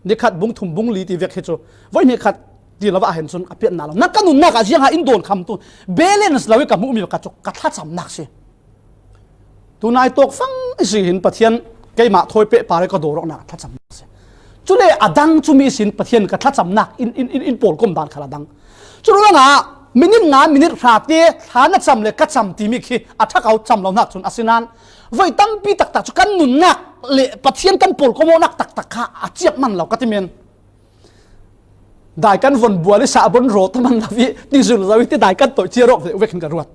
Nikhat bung thum bung li ti vek hi cu voi nikhat ti lo ah hin cun a piatnak lo. Na ka nunnak ah ziang ha in dawn khamtu balance lo ih ka hmuhmi ka cu ka thlacamnak si. Tunai tawk fang i si hin Pathian keimah thawi peh par ih ka dawrawknak a thlacamnak a si. Cule a dang cumi ihsin Pathian ka thlacamnak in, in, in, in pawlkom dan khal a dang. Curuangah minit nga minit hra te thla na cam le ka cam timi khi a ṭhakau cam lonak cun a si nain voi tampi taktak cu kan nunnak le Pathian kan pawlkom awknak taktak kha a ciap man lo ka ti men. Dai kan von bual ih sahbon raw ta man lo ih ti zul zo ih ti dai kan toih ciar awk ve vek hin ka ruat.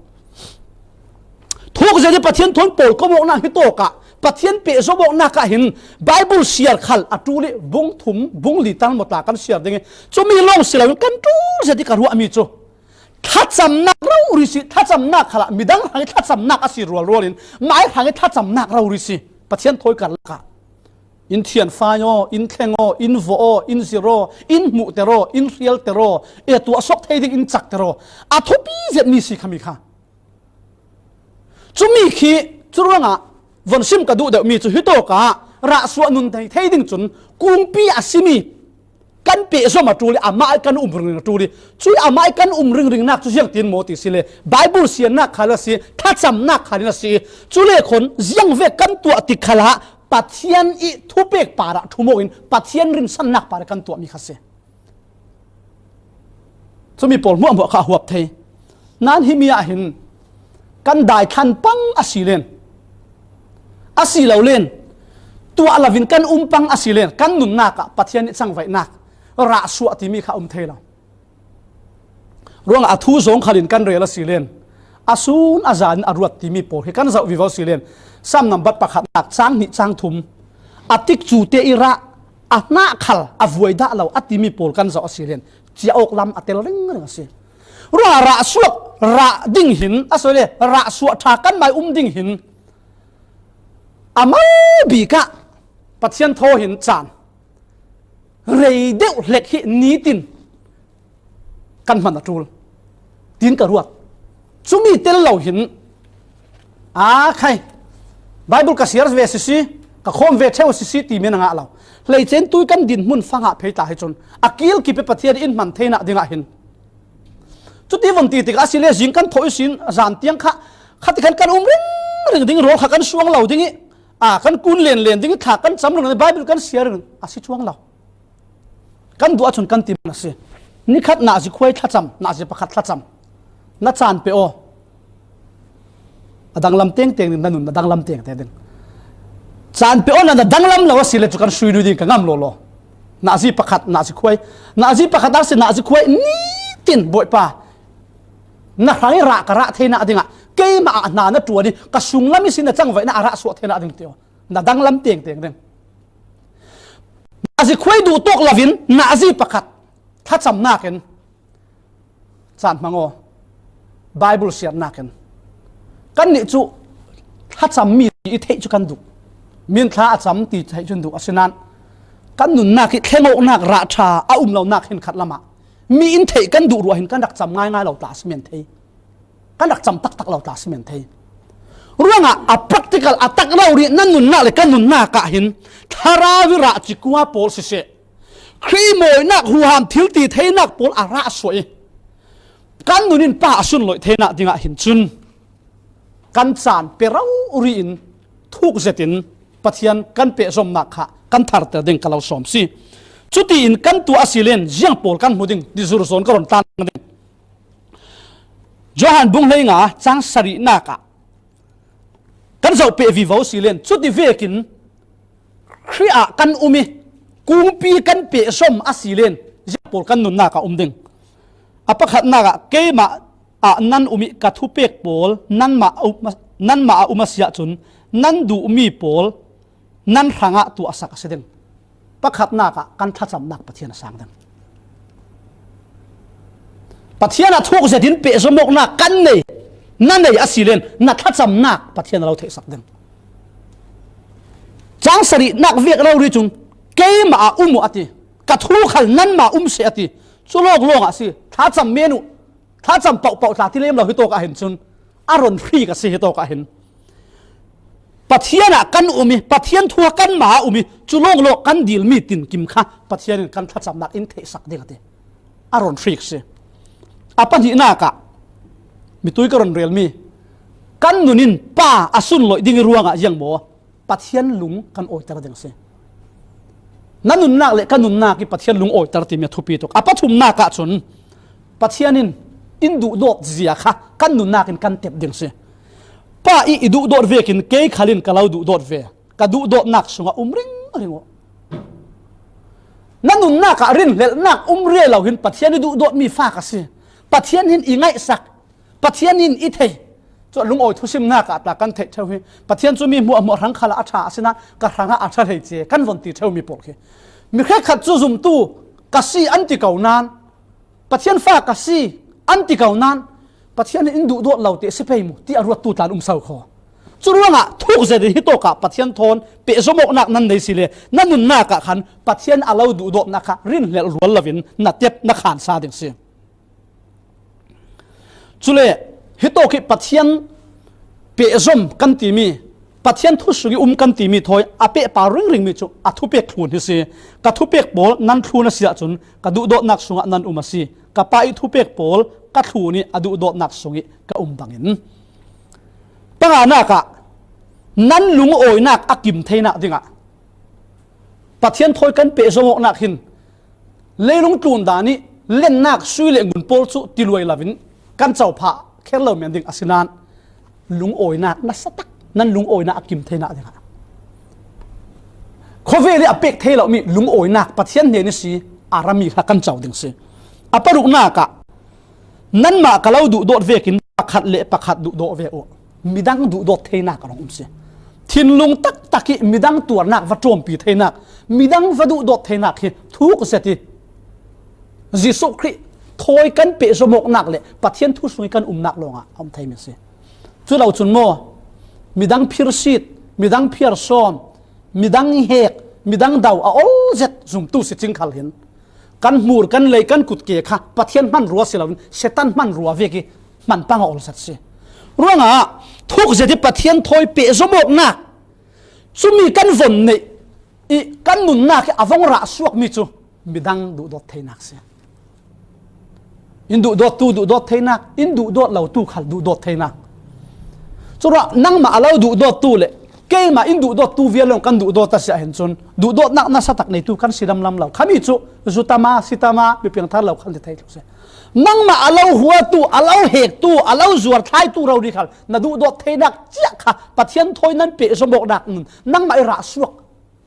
Thuk zet ih Pathian thawn pawlkom awknak hi tawk ah Pathian pehzom awknak ah hin Bible siar khal a ṭul ih bung thum bung li tal maw tla kan siar ding ih cumi lawng si loin kan ṭul zet ih ka ruahmi cu thlacamnak rori si, thlacamnak khalah midang hrang ih thlacamnak a si rualrual in mah ih hrang ih thlacamnak rori si Pathian thawi karlak ah. In thianfai aw, in thleng aw, in vawh aw, in zir aw, in hmuhter aw, in hrialter aw, e tuahsuak thei ding in cakter aw. A thupi zetmi si khami kha. Cumi khi curuangah von sim ka duh deuhmi cu hitawk ah rahsuah nun thei thei ding cun kungpi a simi kan pehzom a ṭul ih amah ih kan um ringring a ṭul ih cui amah ih kan um ringringnak cu ziangtin maw ti si le Bible siarnak khal a si, thlacamnak khal in a si. Cule khawn ziangvek kan tuah tik khalah Pathian ih thupek parah ṭhum awk in Pathian rinsannak parah kan tuahmi kha si. Cumi pawl hmuahhmuah kha a huap thei. Nain himi ah hin kan daithlan pang a si len, a si lo len, tuah loin kan um pang a si len, kan nunnak ah Pathian ih cangvaihnak rahsuah timi kha um thei lo. Ruangah a thu zawng khalin kan rel a si len a sun a zan a ruat timi pawl hi kan zoh vivo si len Sam nambat pakhatnak cang hnih cang thum a tikcu te ih rah a hnah khal a vuai dah lo a timi pawl kan zoh a si len cia awk lam a tel ringring a si. Ruangah rahsuak rah ding hin a soi le rahsuah ṭha kan mai um ding hin a mal bik ah Pathian thaw hin caan rei deuh hlek hi nitin kan hman a ṭul tiin ka ruat. Cumi tel lo hin, a khai, Bible ka siar ve sisi, ka khawm ve theu sisi ti min a ngah lo. Hleice in tui kan din hmun fa ngah phei ta hi cun a kil kipi Pathian in hman theina dingah hin. Cuti von ti tikah a si le zing kan thawh ihsin zan tiang kha, kha ti khan kan um ringring ding, rawl kha kan suang lo ding ih, a kan kun lenlen ding ih, thla kan cam ringring, Bible kan siar ringring a si cuang lo. Kan duh ahcun kan ti man a si. Nikhat nazi khuai thlacam, nazi pakhat thlacam. Na caan pe aw. A danglam tengteng ding, na nun na danglam tengteng ding. Caan pe aw, na, na danglam lo a si le cu kan sui ding ka ngam lawlaw. Nazi pakhat, nazi khuai. Nazi pakhat a si, nazi khuai nitin Bawipa. Na hrang ih rah ka rah theinak dingah keimah ah hna na ṭuan ih ka sunglam ihsin na cangvaihnak a rah suah theinak ding ti aw. Na danglam tengteng ding. Nazi khuai duh tawk loin nazi pakhat thlacamnak in caan hmang aw. Bible siarnak in kannih cu thlacammi ti i theih cu kan duh. Min thla a cam ti theih cu an duh. Asinain kan nunnak ih thlengawknak rah ṭha a um lonak hin khat lamah mi in theih kan duh ruah hin kan rak cam ngaingai lo tla a si men thei. Kan rak cam taktak lo tla a si men thei. Ruangah a practical a tak rori na nunnak le kan nunnak ah hin thlarau ih rah cikua pawl siseh, Khrih mawinak huham thil ti theinak pawl a rah suah ih kan nun in Pa a sunloih theinak dingah hin cun kan caan pe rori in thuk zetin Pathian kan pehzomnak kha kan tharter ding ka lo sawm si. Cutiin kan tuah a si len ziang pawl kan hmu ding ti zurzawn ka run tlang ding. Johan bung hleinga cang sarihnak ah kan zoh peh vivo si len cuti vekin Khrih ah kan um ih kungpi kan pehzom a si len ziang pawl kan nunnak ah um ding. A pakhatnak ah keimah ah nan um ih ka thupek pawl nanmah a um, nanmah a um a si ahcun nan duhmi pawl nan hrangah tuahsak a si ding. Pakhatnak ah kan thlacamnak Pathian a sang ding. Pathian a thuk zetin pehzom awknak kan nei, na nei a si len na thlacamnak Pathian a lo theihsak ding. Cang sarihnak vek rori cun keimah ah um uh a ti, ka thu khal nanmah um seh a ti. Cu lawng lawng ah si, thlacam men uh, thlacam pohpoh tla ti lem lo hi tawk ah hin cun a run hrik a si hi tawk ah hin. Pathian ah kan um ih, Pathian thu ah kanmah a um ih, cu lawng lawng kan dilmi tinkim kha Pathian in kan thlacamnak in theihsak ding a ti. A run hrik si. A pahnihnak ah mitui ka run relmi kan nun in Pa a sunloih ding ih ruangah ziang maw? Pathian lung kan awiter ding a si. Na nunnak le ka nunnak ih Pathian lung awiter timi a thupi tuk. A pathumnak ah cun Pathian in in duhdawt zia kha kan nunnak in kan tep ding si. Pa ih i duhdawt vekin kei khal in ka lo duhdawt ve. Ka duhdawtnak sungah um ringring uh. Na nunnak ah rinhlelhnak um rih lo hin Pathian i duhdawtmi fa ka si. Pathian in i ngaihsak. Pathian in i thei. Cu lungawi thusimnak ah tla kan theih ṭheu hi. Pathian cu mi hmuahhmuah hrang khalah a ṭha, asinain ka hrangah a ṭha hlei ce kan von ti ṭheumi pawl khi mi hrekkhat cu zumtu ka si an ti ko nain, Pathian fa ka si an ti ko nain, Pathian in in duhdawt lo ti a si pei mu ti a ruattu tla an um so kho. Cu ruangah thuk zetin hi tawkah Pathian thawn pehzom awknak nan nei si le na nunnak ah khan Pathian a lo duhdawtnak kha rinhlelh rual loin na tep na khan sa ding si. Cule hitawk hi Pathian pehzom kan timi, Pathian thu sungih um kan timi thawi a pehpar ringringmi cu a thupek thlun hi si. Ka thupek pawl nan thlun a si ahcun ka duhdawtnak sungah nan um a si. Ka Pa ih thupek pawl ka thlun ih a duhdawtnak sungih ka um bangin. Panganak ah nan lungawinak a kim theinak dingah Pathian thawi kan pehzom awknak hin leilung tlun dan ih lennak sui le ngun pawl cu tiluai loin kan cophah kher lo men ding a si nain lungawinak nasa tak nan lungawinak a kim theinak dingah khuavel ih a pek thei lomi lungawinak Pathian hnen ihsi a rami kha kan co ding si. A paruknak ah nanmah ka lo duhdawt vekin pakhat le pakhat duhdawt ve uh. Midang duhdawt theinak a rung um si. Thinlung taktak ih midang tuarnak va ṭawmpi theinak, midang va duhdawt theinak hi thuk zet ih Jesuh Khrih thawi kan pehzom awknak le Pathian thu sungih kan umnak lawngah a um theimi a si. Cu lo cun maw, midang phirsit, midang phiarsawm, midang hek, midang do a ol zet zumtu si cing khal hin kan hmur, kan lei, kan kutke kha Pathian hmanrua si loin Satan hmanrua vek ih manpang a ol zet si. Ruangah thuk zet i Pathian thawi pehzom awknak, cumi kan von neih i kan nunnak hi a vong rah suak mi cu midang duhdawt theinak si. In duhdawttu duhdawt theinak, in duhdawt lotu khal duhdawt theinak. Curuah nangmah a lo duhdawttu le keimah in duhdawttu vial lawng kan duhdawt a si ahhin cun, duhdawtnak nasatak neitu kan si lamlam lo. Khami cu zutama, sitama, mi piangthar lo khan ti thei tluk si. Nangmah a lo huatu, a lo hektu, a lo zuarthlaitu rori khal na duhdawt theinak ciah kha Pathian thawi nan pehzom awknak nun nangmah i rah suak,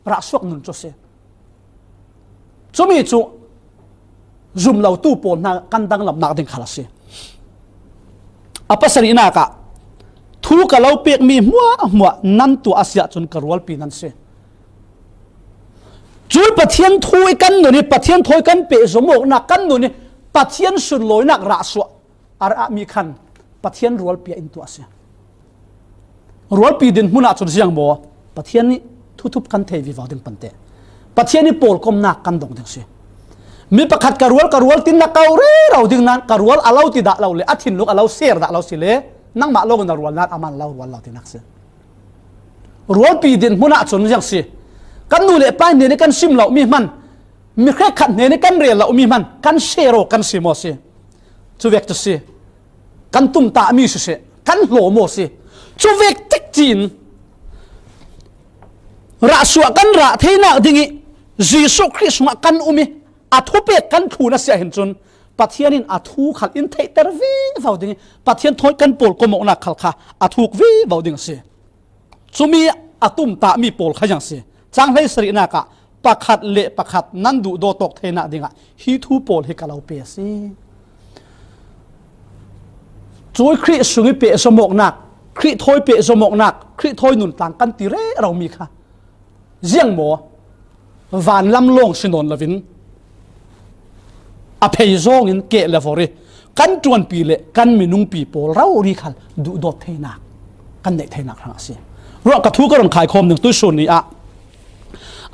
rah suak nun cu si. Cumi cu zum lotu pawl hna kan danglamnak ding khal a si. A pasarihnak ah thu ka lo pekmi hmuahhmuah nan tuah a si ahcun ka rualpi nan si. Cui Pathian thu i kan nun i Pathian thawi kan pehzom awknak kan nun i Pathian sunlawinak rah suah a rah mi khan Pathian rualpi ah in tuah a si. Rualpi dinhmun ah cun ziang maw? Pathian nih thuthup kan thei vivo ding pante. Pathian nih pawlkomnak kan dong ding si. Mi pakhat ka rual, ka rual tin na kau rero ding nan ka rual a lo ti dah lo le a thinlung a lo ser dah lo si le nangmah lawng na rual nan a man lo rual lo tinak si. Rualpi dinhmun ah cun ziang si. Kan nu le pa hnen i kan sim lo mi hman, mi hrekkhat hnen i kan rel lo mi hman, kan sero kan si maw si. Cu vek cu si. Kan tumtahmi siseh, kan hlawm aw si. Cu vek tik cin rahsuah kan rah theinak ding i Jesuh Khrih sungah kan um i a thupek kan thlun a si ahhin cun Pathian in a thu khal in theihter vivo ding i Pathian thawi kan pawlkom awknak khal kha a thuk vivo ding a si. Cumi a tumtahmi pawl kha ziang si. Cang hleisarihnak ah pakhat le pakhat nan duhdawt awk theinak dingah hi thu pawl hi ka lo pe a si. Cui Khrih sung i pehzom awknak, Khrih thawi pehzom awknak, Khrih thawi nuntlang kan ti rero mi kha ziang maw? Vanlam lawng si nawn loin a phei zawngin keh le vor i kan ṭuanpi le kan minungpi pawl rori khal duhdawt theinak kan neih theinak hrang a si. Ruah ka thu ka run khaikhawm ding tuihsun ni ah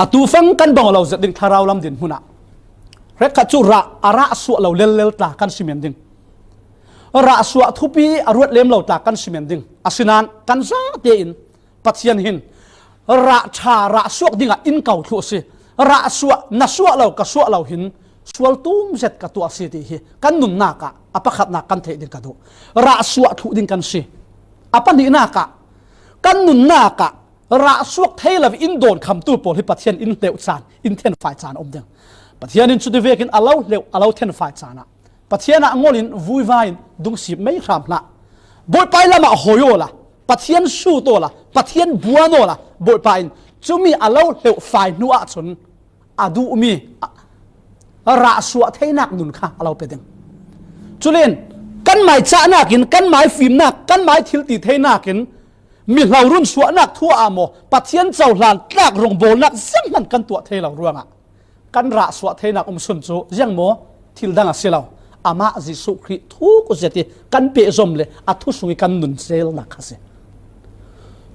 atu fang kan bang lo zet ding thlarau lam dinhmun ah hrekkhat cu rah a rah suah lo lellel tla kan si men ding. Rah suah thupi a ruat lem lo tla kan si men ding. Asinain kan zate in Pathian hin rah ṭha rah suak dingah in ko thluh a si. Rah suah na suah lo ka suah lo hin sual tum zet ka tuah a si ti hi kan nunnak ah a pakhatnak kan theih ding ka duh. Rah suah thluh ding kan si. A pahnihnak ah kan nunnak ah rah suak thei lo in dawn khamtu pawl hi Pathian in hleuh caan, in thenfai caan a um ding. Pathian in cuti vekin a lo hleuh, a lo thenfai caan ah Pathian ah ngol in vuivai in dungsip mei hram hlah. Bawipa ih lamah hawi awla, Pathian sut awla, Pathian buan awla, Bawipa in cumi a lo hleuh fai hnu ahcun a duhmi, a, a rah suah theinak nun kha a lo pe ding. Culin kanmai cahnak in, kanmai fimnak, kanmai thil ti theinak in, mi hlo run suahnak thu ah maw, Pathian cohlan tlak rongbawlnak zianghman kan tuah thei lo ruangah kan rah suah theinak um sun cu ziang maw? Thil dang a si lo. Amah Jesuh Khrih thuk zet i kan pehzom le a thu sung i kan nun zelnak kha si.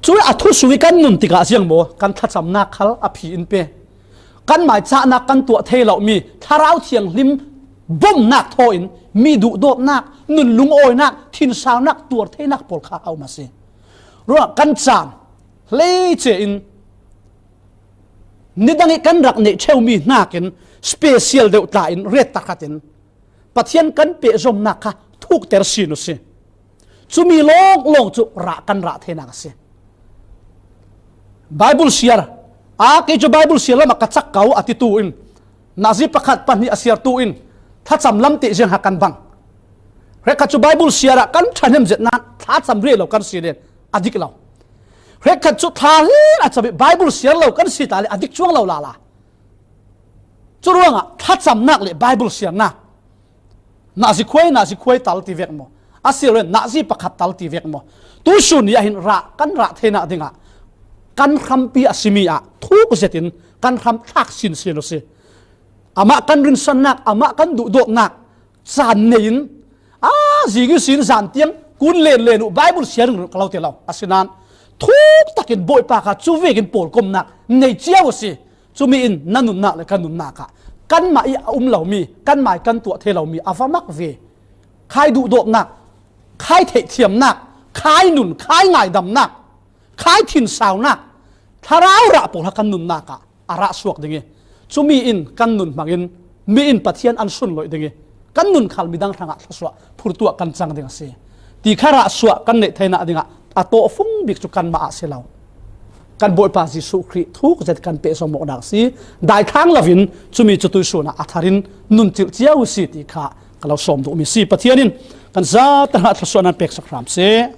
Cui a thu sung i kan nun tikah ziang maw? Kan thlacamnak khal a phi in pe. Kanmai cahnak kan tuah thei lomi Thlarau Thianghlim bomnak thaw in mi duhdawtnak, nun lungawinak, thinsaunak, tuar theinak pawl kha a um a si. Ruah kan caan hleice in nidang i kan rak neih ṭheumi hnakin special deuh tla in ret takhat in Pathian kan pehzomnak kha thukter sin uh si. Cumi lawnglawng cu rah kan rah theinak a si. Baibul siar, a kei cu Baibul siar lamah ka cak ko a titu in nazi pakhat pahnih a siartu in thlacam lam teh ziang ha kan bang. Hrekkhat cu Baibul siar ah kan ṭhahnem zet nain thlacam rih lo kan si len a dik lo. Hrekkhat cu thla hlin a cam i Baibul siar lo kan si ta le a dik cuang lo lala. Cu ruangah thlacamnak le Baibul siarnak, nazi khuai, nazi khuai tal ti vek maw? A si lo in nazi pakhat tal ti vek maw? Tuihsun ni ah hin rah kan rah theinak dingah kan hrampi a simi ah thuk zetin kan hram thlak sinsin uh si. Amah kan rinsannak, amah kan duhdawtnak caan nei in, a, zing ihsin zan tiang kun len len uh Baibul siar ring ka lo ti lo. Asinain thuk takin Bawipa kha cu vekin pawlkomnak nei cio a si. Cumi in na nunnak le ka nunnak ah kanmah i a um lomi, kanmai kan tuah thei lomi a va mak ve. Khai duhdawtnak, khai theihthiamnak, khai nun, khai ngaidamnak, khai thinsaunak, thlarau rah pawl kha kan nunnak ah a rah suak ding i, cumi in kan nun hmangin mi in Pathian an sunloih ding i, kan nun khal midang hrangah thluasuah phurtu ah kan cang ding a si. Ti kha rah suah kan neih theinak dingah a tawhfung bik cu kanmah ah si lo. Kan Bawipa Jesuh Khrih thuk zet kan pehzomawknak a si. Daithlang loin cumi cu tuisun ah a thar in nun cilh cio u si ti kha ka lo sawm duhmi si. Pathian in kan zate hrangah thluasuah nan peksak hram seh.